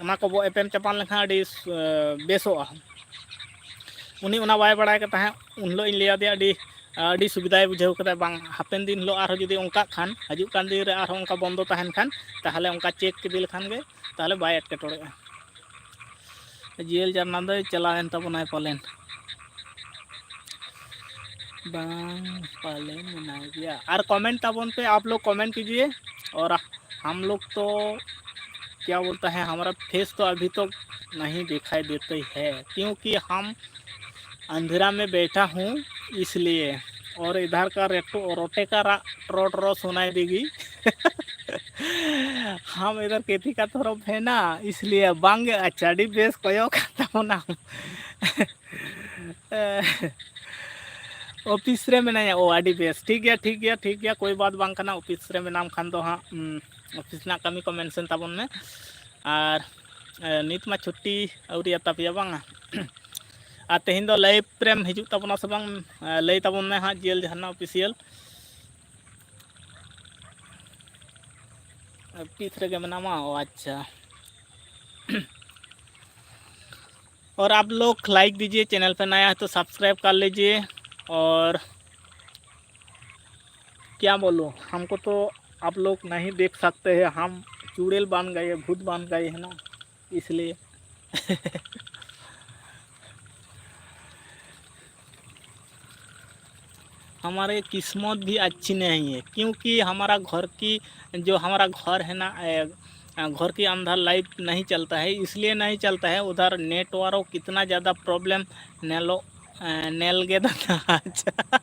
ᱚᱱᱟ ᱠᱚᱵᱚ ᱮᱯᱮᱢ ᱪᱟᱯᱟᱞ ᱞᱮᱠᱷᱟᱱ ᱟᱹᱰᱤ, ᱮ, ᱵᱮᱥᱚᱜᱼᱟ᱾ ᱩᱱᱤ ᱚᱱᱟ ᱵᱟᱭ ᱵᱟᱲᱟᱭ ᱠᱟᱱ ᱛᱟᱦᱮᱸᱫ, ᱩᱱ ᱦᱤᱞᱳᱜ ᱤᱧ ᱞᱟᱹᱭ ᱟᱫᱮᱭᱟ, ᱟᱹᱰᱤ, ᱟᱹᱰᱤ ᱥᱩᱵᱤᱫᱷᱟᱭ ᱵᱩᱡᱷᱟᱹᱣ ᱠᱮᱫᱟ, ᱵᱟᱝ ᱦᱟᱯᱮᱱ ᱫᱤᱱ ᱦᱤᱞᱳᱜ ᱟᱨᱦᱚᱸ ᱡᱩᱫᱤ ᱚᱱᱠᱟᱜ ᱠᱷᱟᱱ, ᱦᱤᱡᱩᱜ ᱠᱟᱱ ᱫᱤᱱ ᱨᱮ ᱟᱨᱦᱚᱸ ᱚᱱᱠᱟ ᱵᱚᱱᱫᱚ ᱛᱟᱦᱮᱱ ᱠᱷᱟᱱ, ᱛᱟᱦᱚᱞᱮ ᱚᱱᱠᱟ check ᱠᱮᱫᱮ ᱞᱮᱠᱷᱟᱱ ᱜᱮ, ᱛᱟᱦᱚᱞᱮ ᱵᱟᱭ ᱮᱴᱠᱮᱴᱚᱬᱮᱜᱼᱟ᱾ ᱡᱤᱭᱮᱞ ᱡᱟᱨᱱᱟ ᱫᱚᱭ ᱪᱟᱞᱟᱣᱮᱱ ᱛᱟᱵᱚᱱᱟᱭ ᱯᱟᱞᱮᱱ᱾ ᱵᱟᱝ, ᱯᱟᱞᱮᱱ ᱢᱮᱱᱟᱭ ᱜᱮᱭᱟ᱾ ᱟᱨ comment ᱛᱟᱵᱚᱱ ᱯᱮ, ᱟᱯ ᱞᱳᱜ comment ᱠᱤᱡᱤᱭᱮ᱾ ᱚᱨ ᱦᱟᱢ ᱞᱳᱜ ᱛᱚ ᱠᱭᱟ ᱵᱳᱞᱛᱟ ᱦᱮ, ᱦᱟᱢᱟᱨᱟ ᱯᱷᱮᱥ ᱛᱚ ᱟᱵᱷᱤ ᱛᱚᱠ ᱱᱟᱦᱤ ᱫᱤᱠᱷᱟᱭ ᱫᱮᱛᱮ ᱦᱮ, ᱠᱭᱩᱸᱠᱤ ᱦᱟᱢ ᱟᱱᱫᱷᱮᱨᱟ ᱢᱮ ᱵᱮᱴᱷᱟ ᱦᱩᱸ, ᱤᱥᱞᱤᱭᱮ᱾ ᱚᱨ ᱤᱫᱷᱟᱨ ᱠᱟ ᱨᱮᱴᱳ, ᱨᱚᱴᱮ ᱠᱟ ᱨᱟᱜ ᱴᱨᱚ ᱴᱨᱚ ᱥᱩᱱᱟᱭ ᱫᱮᱜᱤ᱾ ᱦᱟᱢ ᱤᱫᱷᱟᱨ ᱠᱮᱛᱷᱤ ᱠᱟ ᱛᱚᱨᱚᱯ ᱦᱮ ᱱᱟ, ᱤᱥᱞᱤᱭᱮ ᱵᱟᱝ ᱜᱮ᱾ ᱟᱪᱪᱷᱟ, ᱟᱹᱰᱤ ᱵᱮᱥ ᱠᱚᱭᱚᱜ ᱠᱟᱱ ᱛᱟᱵᱚᱱᱟ᱾ ᱚᱯᱷᱤᱥ ᱨᱮ ᱢᱮᱱᱟᱭᱟ᱾ ᱚ, ᱟᱹᱰᱤ ᱵᱮᱥ, ᱴᱷᱤᱠ ᱜᱮᱭᱟ, ᱴᱷᱤᱠ ᱜᱮᱭᱟ, ᱴᱷᱤᱠ ᱜᱮᱭᱟ, ᱠᱳᱭ ᱵᱟᱛ ᱵᱟᱝ ᱠᱟᱱᱟ᱾ ᱚᱯᱷᱤᱥ ᱨᱮ ᱢᱮᱱᱟᱢ ᱠᱷᱟᱱ ᱫᱚ ᱦᱟᱸᱜ, ᱩᱢ, ᱚᱯᱷᱤᱥ ᱨᱮᱱᱟᱜ ᱠᱟᱹᱢᱤ ᱠᱚ mention ᱛᱟᱵᱚᱱ ᱢᱮ᱾ ᱟᱨ, ᱮ, ᱱᱤᱛ ᱢᱟ ᱪᱷᱩᱴᱤ ᱟᱹᱣᱨᱤ ᱟᱛᱟᱯᱮᱭᱟ ᱵᱟᱝᱟ? ᱟᱨ ᱛᱮᱦᱮᱧ ᱫᱚ live ᱨᱮᱢ ᱦᱤᱡᱩᱜ ᱛᱟᱵᱚᱱᱟ ᱥᱮ ᱵᱟᱝ? ᱮ, ᱞᱟᱹᱭ ᱛᱟᱵᱚᱱ ᱢᱮ ᱦᱟᱸᱜ, ᱡᱤᱭᱮᱞ ᱡᱷᱟᱨᱱᱟ official᱾ ᱚᱯᱷᱤᱥ ᱨᱮᱜᱮ ᱢᱮᱱᱟᱢᱟ? ᱚ, ᱟᱪᱪᱷᱟ᱾ और आप लोग like दीजिए, चैनल पे नया है तो सब्सक्राइब कर लीजिए। और क्या बोलूँ, हमको तो आप लोग नहीं देख सकते हैं, हम चुड़ैल बन गए, भूत बन गए हैं ना, इसलिए। हमारे किस्मत भी अच्छी नहीं है, क्योंकि हमारा घर की, जो हमारा घर है ना, ए, घर के अंदर लाइट नहीं चलता है, इसलिए नहीं चलता है। उधर नेटवर्क कितना ज़्यादा प्रॉब्लम नेलो, ए, नेल गे दादा। अच्छा,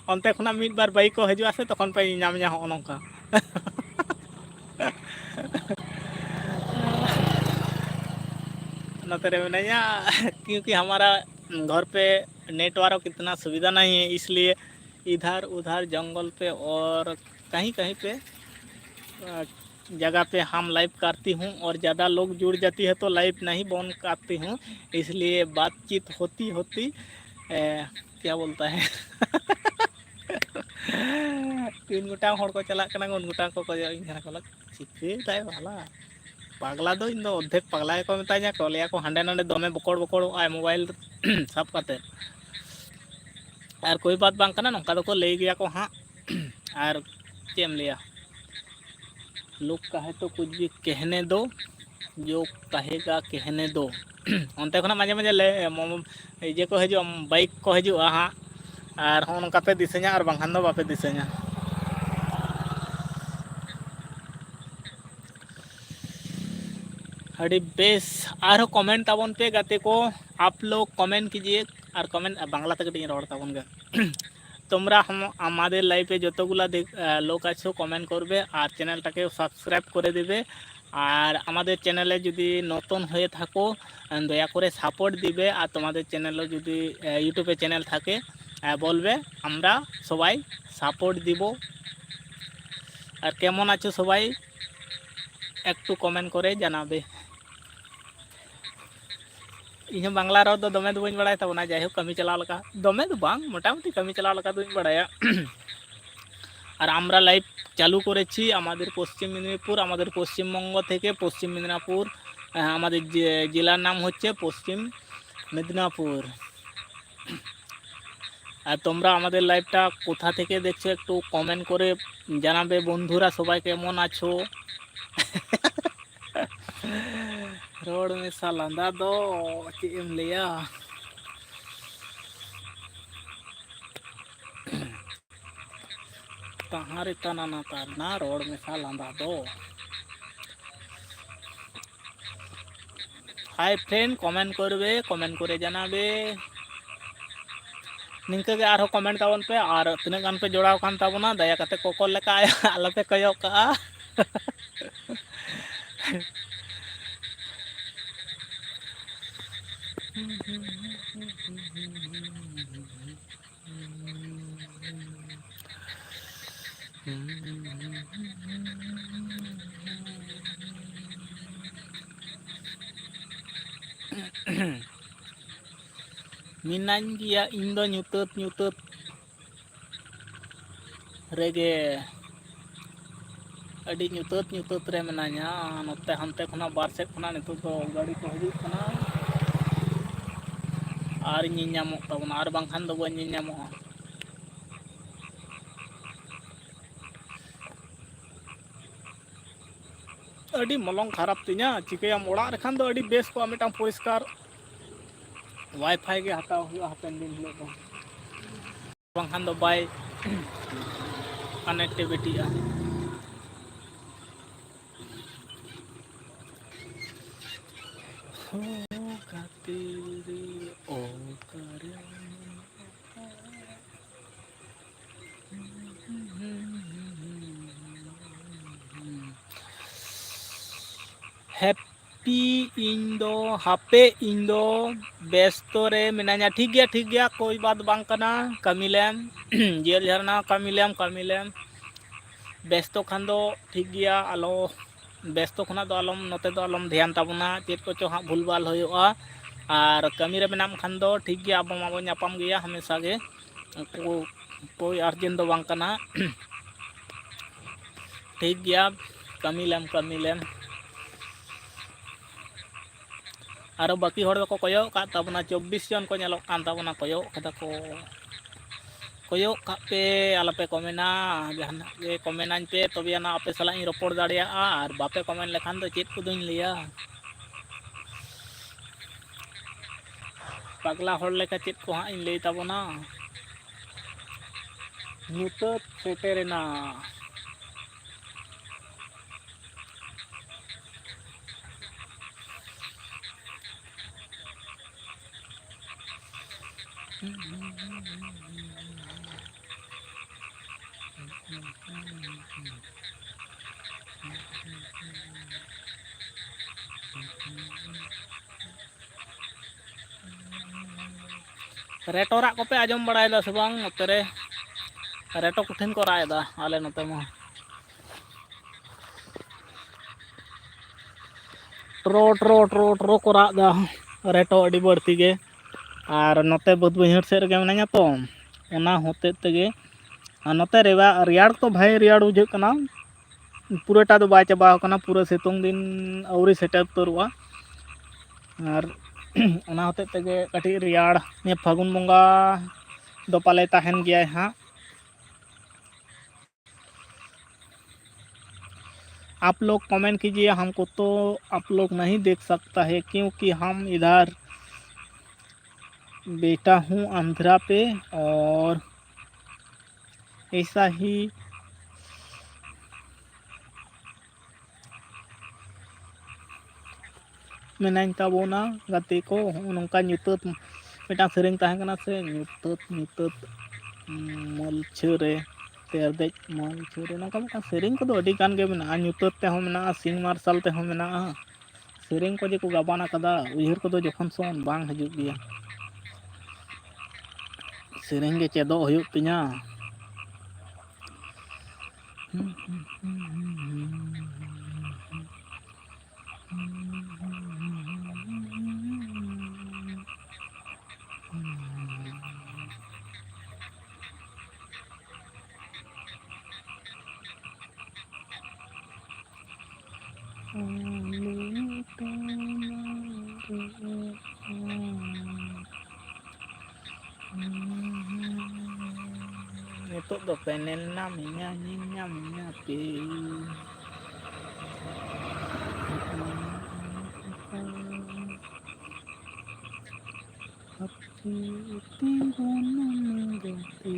ᱚᱱᱛᱮ ᱠᱷᱚᱱᱟᱜ ᱢᱤᱫ ᱵᱟᱨ ᱵᱟᱭᱤᱠ ᱠᱚ ᱦᱤᱡᱩᱜᱼᱟ ᱥᱮ, ᱛᱚᱠᱷᱚᱱ ᱯᱮ ᱧᱟᱢ ᱧᱟᱢᱟ ᱦᱚᱸᱜᱼᱚ ᱱᱚᱝᱠᱟ᱾ ᱱᱚᱛᱮ ᱨᱮ ᱢᱮᱱᱟᱧᱟ, क्योंकि हमारा घर पे नेटवर्क इतना सुविधा नहीं है, इसलिए इधर उधर जंगल पे और कहीं कहीं पे, अ, जगह पे हम लाइव करती हूँ और ज़्यादा लोग जुड़ जाती है तो लाइव नहीं बंद करती हूँ, इसलिए बातचीत होती होती, ए, क्या बोलता है? ᱛᱤᱱ ᱜᱚᱴᱟᱝ ᱦᱚᱲ ᱠᱚ ᱪᱟᱞᱟᱜ ᱠᱟᱱᱟ, ᱩᱱ ᱜᱚᱴᱟᱝ ᱠᱚ ᱠᱚᱭᱚᱜ ᱤᱧ ᱠᱟᱱᱟ ᱠᱚ, ᱪᱤᱠᱟᱹᱭ ᱫᱟᱭ ᱵᱷᱟᱞᱟ? ᱯᱟᱜᱽᱞᱟ ᱫᱚ ᱤᱧ ᱫᱚ ᱚᱨᱫᱷᱮᱠ ᱯᱟᱜᱽᱞᱟ ᱜᱮᱠᱚ ᱢᱮᱛᱟᱧᱟ ᱠᱚ, ᱞᱟᱹᱭᱟ ᱠᱚ ᱦᱟᱸᱰᱮ ᱱᱟᱰᱮ ᱫᱚᱢᱮ ᱵᱚᱠᱚᱲ ᱵᱚᱠᱚᱲᱚᱜ ᱟᱭ ᱢᱳᱵᱟᱭᱤᱞ ᱥᱟᱵ ᱠᱟᱛᱮ᱾ ᱟᱨ ᱠᱳᱭ ᱵᱟᱛ ᱵᱟᱝ ᱠᱟᱱᱟ, ᱱᱚᱝᱠᱟ ᱫᱚᱠᱚ ᱞᱟᱹᱭ ᱜᱮᱭᱟ ᱠᱚ ᱦᱟᱸᱜ᱾ ᱟᱨ ᱪᱮᱫ ᱮᱢ ᱞᱟᱹᱭᱟ, लोग कहे तो कुछ भी कहने दो, जो कहेगा कहने दो। ᱚᱱᱛᱮ ᱠᱷᱚᱱᱟᱜ ᱢᱟᱡᱷᱮ ᱢᱟᱡᱷᱮ ᱞᱮ ᱢᱚ-, ᱤᱭᱟᱹ ᱠᱚ ᱦᱤᱡᱩᱜᱼᱟ, ᱵᱟᱭᱤᱠ ᱠᱚ ᱦᱤᱡᱩᱜᱼᱟ ᱦᱟᱸᱜ, ᱟᱨ ᱦᱚᱸᱜᱼᱚ ᱱᱚᱝᱠᱟ ᱯᱮ ᱫᱤᱥᱟᱹᱧᱟ ᱟᱨ ᱵᱟᱝᱠᱷᱟᱱ ᱫᱚ ᱵᱟᱯᱮ ᱫᱤᱥᱟᱹᱧᱟ᱾ ᱟᱹᱰᱤ ᱵᱮᱥ, ᱟᱨᱦᱚᱸ ᱠᱚᱢᱮᱱᱴ ᱛᱟᱵᱚᱱ ᱯᱮ ᱜᱟᱛᱮ ᱠᱚ, आप लोग कमेंट कीजिए। ᱟᱨ ᱠᱚᱢᱮᱱᱴ ᱵᱟᱝᱞᱟ ᱛᱮ ᱠᱟᱹᱴᱤᱡ ᱤᱧ ᱨᱚᱲ ᱛᱟᱵᱚᱱ ᱜᱮ। তোমরা হাম-, আমাদের লাইভে যতগুলা দেখ-, আহ, লোক আছো কমেন্ট করবে আর চ্যানেলটাকে সাবস্ক্রাইব করে দেবে। আর আমাদের চ্যানেলে যদি নতুন হয়ে থাকো, আহ, দয়া করে সাপোর্ট দিবে। আর তোমাদের চ্যানেলও যদি, আহ, ইউটিউবে চ্যানেল থাকে, আহ, বলবে, আমরা সবাই সাপোর্ট দিব। আর কেমন আছো সবাই? একটু কমেন্ট করে জানাবে। ᱤᱧ ᱦᱚᱸ ᱵᱟᱝᱞᱟ ᱨᱚᱲ ᱫᱚ ᱫᱚᱢᱮ ᱫᱚ ᱵᱟᱹᱧ ᱵᱟᱲᱟᱭ ᱛᱟᱵᱚᱱᱟ, ᱡᱟᱭᱦᱳᱠ ᱠᱟᱹᱢᱤ ᱪᱟᱞᱟᱣ ᱞᱮᱠᱟ, ᱫᱚᱢᱮ ᱫᱚ ᱵᱟᱝ, ᱢᱚᱴᱟᱢᱩᱴᱤ ᱠᱟᱹᱢᱤ ᱪᱟᱞᱟᱣ ᱞᱮᱠᱟ ᱫᱚᱧ ᱵᱟᱲᱟᱭᱟ। আর আমরা লাইভ চালু করেছি আমাদের পশ্চিম মেদিনীপুর, আমাদের পশ্চিমবঙ্গ থেকে পশ্চিম মেদিনীপুর, আহ, আমাদের যে জেলার নাম হচ্ছে পশ্চিম মেদিনীপুর। আর তোমরা আমাদের লাইভটা কোথা থেকে দেখছো একটু কমেন্ট করে জানাবে বন্ধুরা, সবাই কেমন আছো? ᱨᱚᱲ ᱢᱮᱥᱟ ᱞᱟᱸᱫᱟ ᱫᱚ ᱪᱮᱫ ᱮᱢ ᱞᱟᱹᱭᱟ? ᱛᱟᱦᱟᱸ ᱨᱮ ᱛᱟᱱᱟ ᱱᱟ ᱛᱟᱨᱱᱟ ᱨᱚᱲ ᱢᱮᱥᱟ ᱞᱟᱸᱫᱟ ᱫᱚ᱾ হাই ফ্রেন্ড, কমেন্ট করবে, কমেন্ট করে জানাবে। ᱱᱤᱝᱠᱟᱹ ᱜᱮ ᱟᱨᱦᱚᱸ ᱠᱚᱢᱮᱱᱴ ᱛᱟᱵᱚᱱ ᱯᱮ, ᱟᱨ ᱛᱤᱱᱟᱹᱜ ᱜᱟᱱ ᱯᱮ ᱡᱚᱲᱟᱣ ᱠᱟᱱ ᱛᱟᱵᱚᱱᱟ, ᱫᱟᱭᱟ ᱠᱟᱛᱮ ᱠᱚᱠᱚᱨ ᱞᱮᱠᱟ ᱟᱞᱚᱯᱮ ᱠᱚᱭᱚᱜ ᱠᱟᱜᱼᱟ᱾ ᱢᱤᱱᱟᱹᱧ ᱜᱮᱭᱟ ᱤᱧ ᱫᱚ ᱧᱩᱛᱟᱹᱛ ᱧᱩᱛᱟᱹᱛ ᱨᱮᱜᱮ, ᱟᱹᱰᱤ ᱧᱩᱛᱟᱹᱛ ᱧᱩᱛᱟᱹᱛ ᱨᱮ ᱢᱤᱱᱟᱹᱧᱟ᱾ ᱱᱚᱛᱮ ᱦᱟᱱᱛᱮ ᱠᱷᱚᱱᱟᱜ ᱵᱟᱨ ᱥᱮᱫ ᱠᱷᱚᱱᱟᱜ ᱱᱤᱛᱚᱜ ᱫᱚ ᱜᱟᱹᱰᱤ ᱠᱚ ᱦᱤᱡᱩᱜ ᱠᱟᱱᱟ, ᱟᱨ ᱧᱮᱞ ᱧᱟᱢᱚᱜ ᱛᱟᱵᱚᱱᱟ, ᱟᱨ ᱵᱟᱝᱠᱷᱟᱱ ᱫᱚ ᱵᱟᱹᱧ ᱧᱮᱞ ᱧᱟᱢᱚᱜᱼᱟ᱾ ᱟᱹᱰᱤ ᱢᱚᱞᱚᱝ ᱠᱷᱟᱨᱟᱯ ᱛᱤᱧᱟ, ᱪᱤᱠᱟᱹᱭᱟᱢ? ᱚᱲᱟᱜ ᱨᱮᱠᱷᱟᱱ ᱫᱚ ᱟᱹᱰᱤ ᱵᱮᱥ ᱠᱚᱜᱼᱟ, ᱢᱤᱫᱴᱟᱝ ᱯᱚᱨᱤᱥᱠᱟᱨ ᱣᱟᱭᱯᱷᱟᱭ ᱜᱮ ᱦᱟᱛᱟᱣ ᱦᱩᱭᱩᱜᱼᱟ ᱦᱟᱯᱮᱱ ᱫᱤᱱ ᱦᱤᱞᱳᱜ ᱫᱚ, ᱵᱟᱝᱠᱷᱟᱱ ᱫᱚ ᱵᱟᱭ ᱠᱟᱱᱮᱠᱴᱤᱵᱷᱤᱴᱤᱜᱼᱟ᱾ ᱦᱳ ᱜᱟᱛᱮ ᱨᱮ ᱚᱠᱟᱨᱮ ᱦᱮᱯᱤ, ᱤᱧ ᱫᱚ ᱦᱟᱯᱮ, ᱤᱧ ᱫᱚ ᱵᱮᱥᱛᱚ ᱨᱮ ᱢᱮᱱᱟᱧᱟ᱾ ᱴᱷᱤᱠ ᱜᱮᱭᱟ, ᱴᱷᱤᱠ ᱜᱮᱭᱟ, ᱠᱳᱭ ᱵᱟᱛ ᱵᱟᱝ ᱠᱟᱱᱟ᱾ ᱠᱟᱹᱢᱤ ᱞᱮᱢ, ᱡᱤᱭᱟᱹᱞ ᱡᱷᱟᱨᱱᱟ, ᱠᱟᱹᱢᱤ ᱞᱮᱢ, ᱠᱟᱹᱢᱤ ᱞᱮᱢ᱾ ᱵᱮᱥᱛᱚ ᱠᱷᱟᱱ ᱫᱚ ᱴᱷᱤᱠ ᱜᱮᱭᱟ, ᱟᱞᱚ, ᱵᱮᱥᱛᱚ ᱠᱷᱚᱱᱟᱜ ᱫᱚ ᱟᱞᱚᱢ, ᱱᱚᱛᱮ ᱫᱚ ᱟᱞᱚᱢ ᱫᱷᱮᱭᱟᱱ ᱛᱟᱵᱚᱱᱟ, ᱪᱮᱫ ᱠᱚᱪᱚ ᱦᱟᱸᱜ ᱵᱷᱩᱞᱵᱷᱟᱞ ᱦᱩᱭᱩᱜᱼᱟ᱾ ᱟᱨ ᱠᱟᱹᱢᱤ ᱨᱮ ᱢᱮᱱᱟᱢ ᱠᱷᱟᱱ ᱫᱚ ᱴᱷᱤᱠ ᱜᱮᱭᱟ, ᱟᱵᱚ ᱢᱟᱵᱚᱱ ᱧᱟᱯᱟᱢ ᱜᱮᱭᱟ ᱦᱟᱢᱮᱥᱟ ᱜᱮ, ᱩᱱᱠᱩ ᱠᱳᱭ ᱟᱨᱡᱮᱱ ᱫᱚ ᱵᱟᱝ ᱠᱟᱱᱟ᱾ ᱴᱷᱤᱠ ᱜᱮᱭᱟ, ᱠᱟᱹᱢᱤ ᱞᱮᱢ, ᱠᱟᱹᱢᱤ ᱞᱮᱢ᱾ ᱟᱨᱚ ᱵᱟᱹᱠᱤ ᱦᱚᱲ ᱫᱚᱠᱚ ᱠᱚᱭᱚᱜ ᱠᱟᱜ ᱛᱟᱵᱚᱱᱟ, ᱪᱚᱵᱵᱤᱥ ᱡᱚᱱ ᱠᱚ ᱧᱮᱞᱚᱜ ᱠᱟᱱ ᱛᱟᱵᱚᱱᱟ, ᱠᱚᱭᱚᱜ ᱠᱟᱫᱟ ᱠᱚ᱾ ᱠᱚᱭᱚᱜ ᱠᱟᱜ ᱯᱮ, ᱟᱞᱚᱯᱮ ᱠᱚᱢᱮᱱᱟ, ᱡᱟᱦᱟᱱᱟᱜ ᱜᱮ ᱠᱚᱢᱮᱱᱟᱹᱧ ᱯᱮ, ᱛᱚᱵᱮ ᱟᱱᱟ ᱟᱯᱮ ᱥᱟᱞᱟᱜ ᱤᱧ ᱨᱚᱯᱚᱲ ᱫᱟᱲᱮᱭᱟᱜᱼᱟ, ᱟᱨ ᱵᱟᱯᱮ ᱠᱚᱢᱮᱱ ᱞᱮᱠᱷᱟᱱ ᱫᱚ ᱪᱮᱫ ᱠᱚᱫᱚᱧ ᱞᱟᱹᱭᱟ? ᱯᱟᱜᱽᱞᱟ ᱦᱚᱲ ᱞᱮᱠᱟ ᱪᱮᱫ ᱠᱚ ᱦᱟᱸᱜ ᱤᱧ ᱞᱟᱹᱭ ᱛᱟᱵᱚᱱᱟ? ᱧᱩᱛᱟᱹᱛ ᱥᱮᱴᱮᱨᱮᱱᱟ᱾ ᱨᱮᱴᱚ ᱨᱟᱜ ᱠᱚᱯᱮ ᱟᱸᱡᱚᱢ ᱵᱟᱲᱟᱭᱮᱫᱟ ᱥᱮ ᱵᱟᱝ ᱱᱚᱛᱮ ᱨᱮ? ᱨᱮᱴᱚ ᱠᱚᱴᱷᱤᱱ ᱠᱚ ᱨᱟᱜ ᱮᱫᱟ ᱟᱞᱮ ᱱᱚᱛᱮ ᱢᱟ᱾ ᱴᱨᱚ, ᱴᱨᱚ, ᱴᱨᱚ, ᱴᱨᱚ ᱠᱚ ᱨᱟᱜ ᱮᱫᱟ ᱨᱮᱴᱚ ᱟᱹᱰᱤ ᱵᱟᱹᱲᱛᱤ ᱜᱮ᱾ ᱟᱨ ᱱᱚᱛᱮ ᱵᱟᱹᱫᱽ ᱵᱟᱹᱭᱦᱟᱹᱲ ᱥᱮᱫ ᱨᱮᱜᱮ ᱢᱤᱱᱟᱹᱧᱟ ᱛᱚ, ᱚᱱᱟ ᱦᱚᱛᱮᱡ ᱛᱮᱜᱮ᱾ ᱟᱨ ᱱᱚᱛᱮ ᱨᱮᱭᱟᱲ, ᱨᱮᱭᱟᱲ ᱛᱚ ᱵᱷᱟᱹᱜᱤ ᱨᱮᱭᱟᱲ ᱵᱩᱡᱷᱟᱹᱜ ᱠᱟᱱᱟ, ᱯᱩᱨᱟᱹᱴᱟ ᱫᱚ ᱵᱟᱭ ᱪᱟᱵᱟ ᱟᱠᱟᱱᱟ, ᱯᱩᱨᱟᱹ ᱥᱤᱛᱩᱝ ᱫᱤᱱ ᱟᱹᱣᱨᱤ ᱥᱮᱴᱮᱨ ᱩᱛᱟᱹᱨᱚᱜᱼᱟ᱾ ᱟᱨ ᱚᱱᱟ ᱦᱚᱛᱮᱡ ᱛᱮᱜᱮ ᱠᱟᱹᱴᱤᱡ ᱨᱮᱭᱟᱲ, ᱱᱤᱭᱟᱹ ᱯᱷᱟᱹᱜᱩᱱ ᱵᱚᱸᱜᱟ ᱫᱚ ᱯᱟᱞᱮ ᱛᱟᱦᱮᱱ ᱜᱮᱭᱟᱭ ᱦᱟᱸᱜ᱾ आप लोग कमेंट कीजिए, हमको तो आप लोग नहीं देख सकता है, क्योंकि हम इधर बैठा हूँ आंध्रा पे, और ऐसा ही ᱢᱮᱱᱟᱧ ᱛᱟᱵᱚᱱᱟ ᱜᱟᱛᱮ ᱠᱚ᱾ ᱦᱚᱸᱜᱼᱚ ᱱᱚᱝᱠᱟ ᱧᱩᱛᱟᱹᱛ ᱢᱤᱫᱴᱟᱝ ᱥᱮᱨᱮᱧ ᱛᱟᱦᱮᱸ ᱠᱟᱱᱟ ᱥᱮ, ᱧᱩᱛᱟᱹᱛ ᱧᱩᱛᱟᱹᱛ ᱢᱟᱹᱞᱪᱷᱟᱹ ᱨᱮ, ᱛᱮᱨᱫᱮᱡ ᱢᱟᱹᱞᱪᱷᱟᱹ ᱨᱮ, ᱱᱚᱝᱠᱟ ᱢᱤᱫᱴᱟᱝ ᱥᱮᱨᱮᱧ ᱠᱚᱫᱚ ᱟᱹᱰᱤ ᱜᱟᱱ ᱜᱮ ᱢᱮᱱᱟᱜᱼᱟ᱾ ᱧᱩᱛᱟᱹᱛ ᱛᱮᱦᱚᱸ ᱢᱮᱱᱟᱜᱼᱟ, ᱥᱤᱧ ᱢᱟᱨᱥᱟᱞ ᱛᱮᱦᱚᱸ ᱢᱮᱱᱟᱜᱼᱟ᱾ ᱥᱮᱨᱮᱧ ᱠᱚ ᱡᱮ ᱠᱚ ᱜᱟᱵᱟᱱ ᱟᱠᱟᱫᱟ, ᱩᱭᱦᱟᱹᱨ ᱠᱚᱫᱚ ᱡᱚᱠᱷᱚᱱ ᱥᱚᱢᱚᱭ ᱵᱟᱝ ᱦᱤᱡᱩᱜ ᱜᱮᱭᱟ᱾ ᱥᱮᱨᱮᱧ ᱜᱮ ᱪᱮᱫᱚᱜ ᱦᱩᱭᱩᱜ ᱛᱤᱧᱟ᱾ ᱱᱤᱛᱚᱜ ᱫᱚ ᱯᱮᱱᱮᱞ ᱱᱟᱢ ᱤᱧᱟ, ᱧᱮᱞ ᱧᱟᱢ ᱤᱧᱟ ᱯᱮ᱾ ᱦᱟᱯᱮ ᱛᱤᱸᱜᱩᱱ ᱢᱮ ᱜᱟᱛᱮ᱾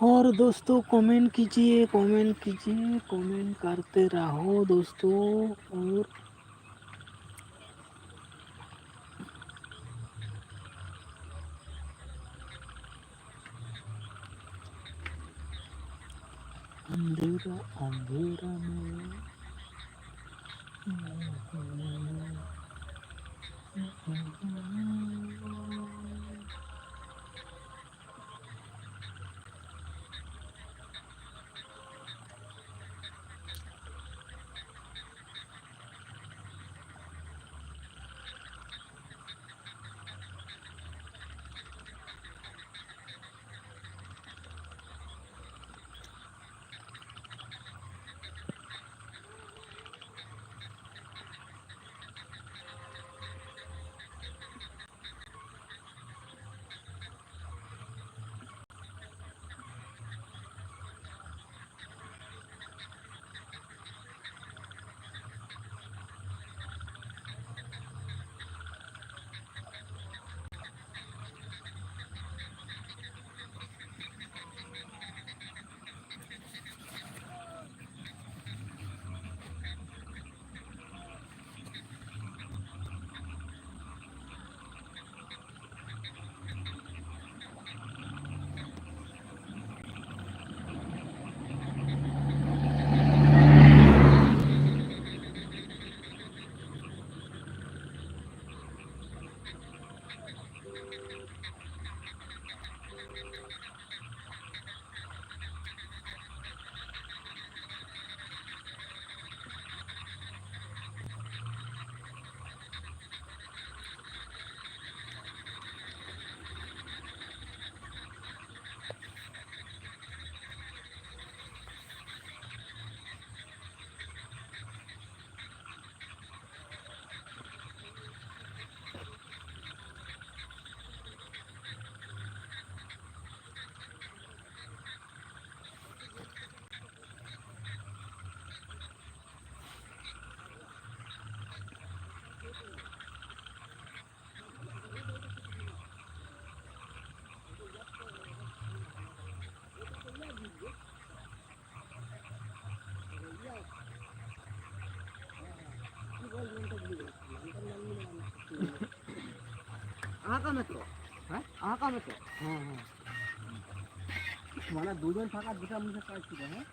और दोस्तों, कमेंट कीजिए, कमेंट कीजिए, कमेंट करते रहो दोस्तों। और अंधेरा अंधेरा में ᱟᱦᱟ ᱠᱟᱜ ᱢᱮ ᱛᱚ᱾ ᱦᱮᱸ? ᱟᱦᱟ ᱠᱟᱜ ᱢᱮ ᱛᱚ᱾ ᱦᱮᱸ, ᱦᱮᱸ᱾ ᱢᱟᱱᱮ ᱫᱩ ᱫᱤᱱ ᱯᱷᱟᱸᱠᱟ, ᱫᱩᱴᱟ ᱢᱩᱫᱷᱮ ᱠᱟᱡ ᱠᱮᱫᱟ, ᱦᱮᱸ?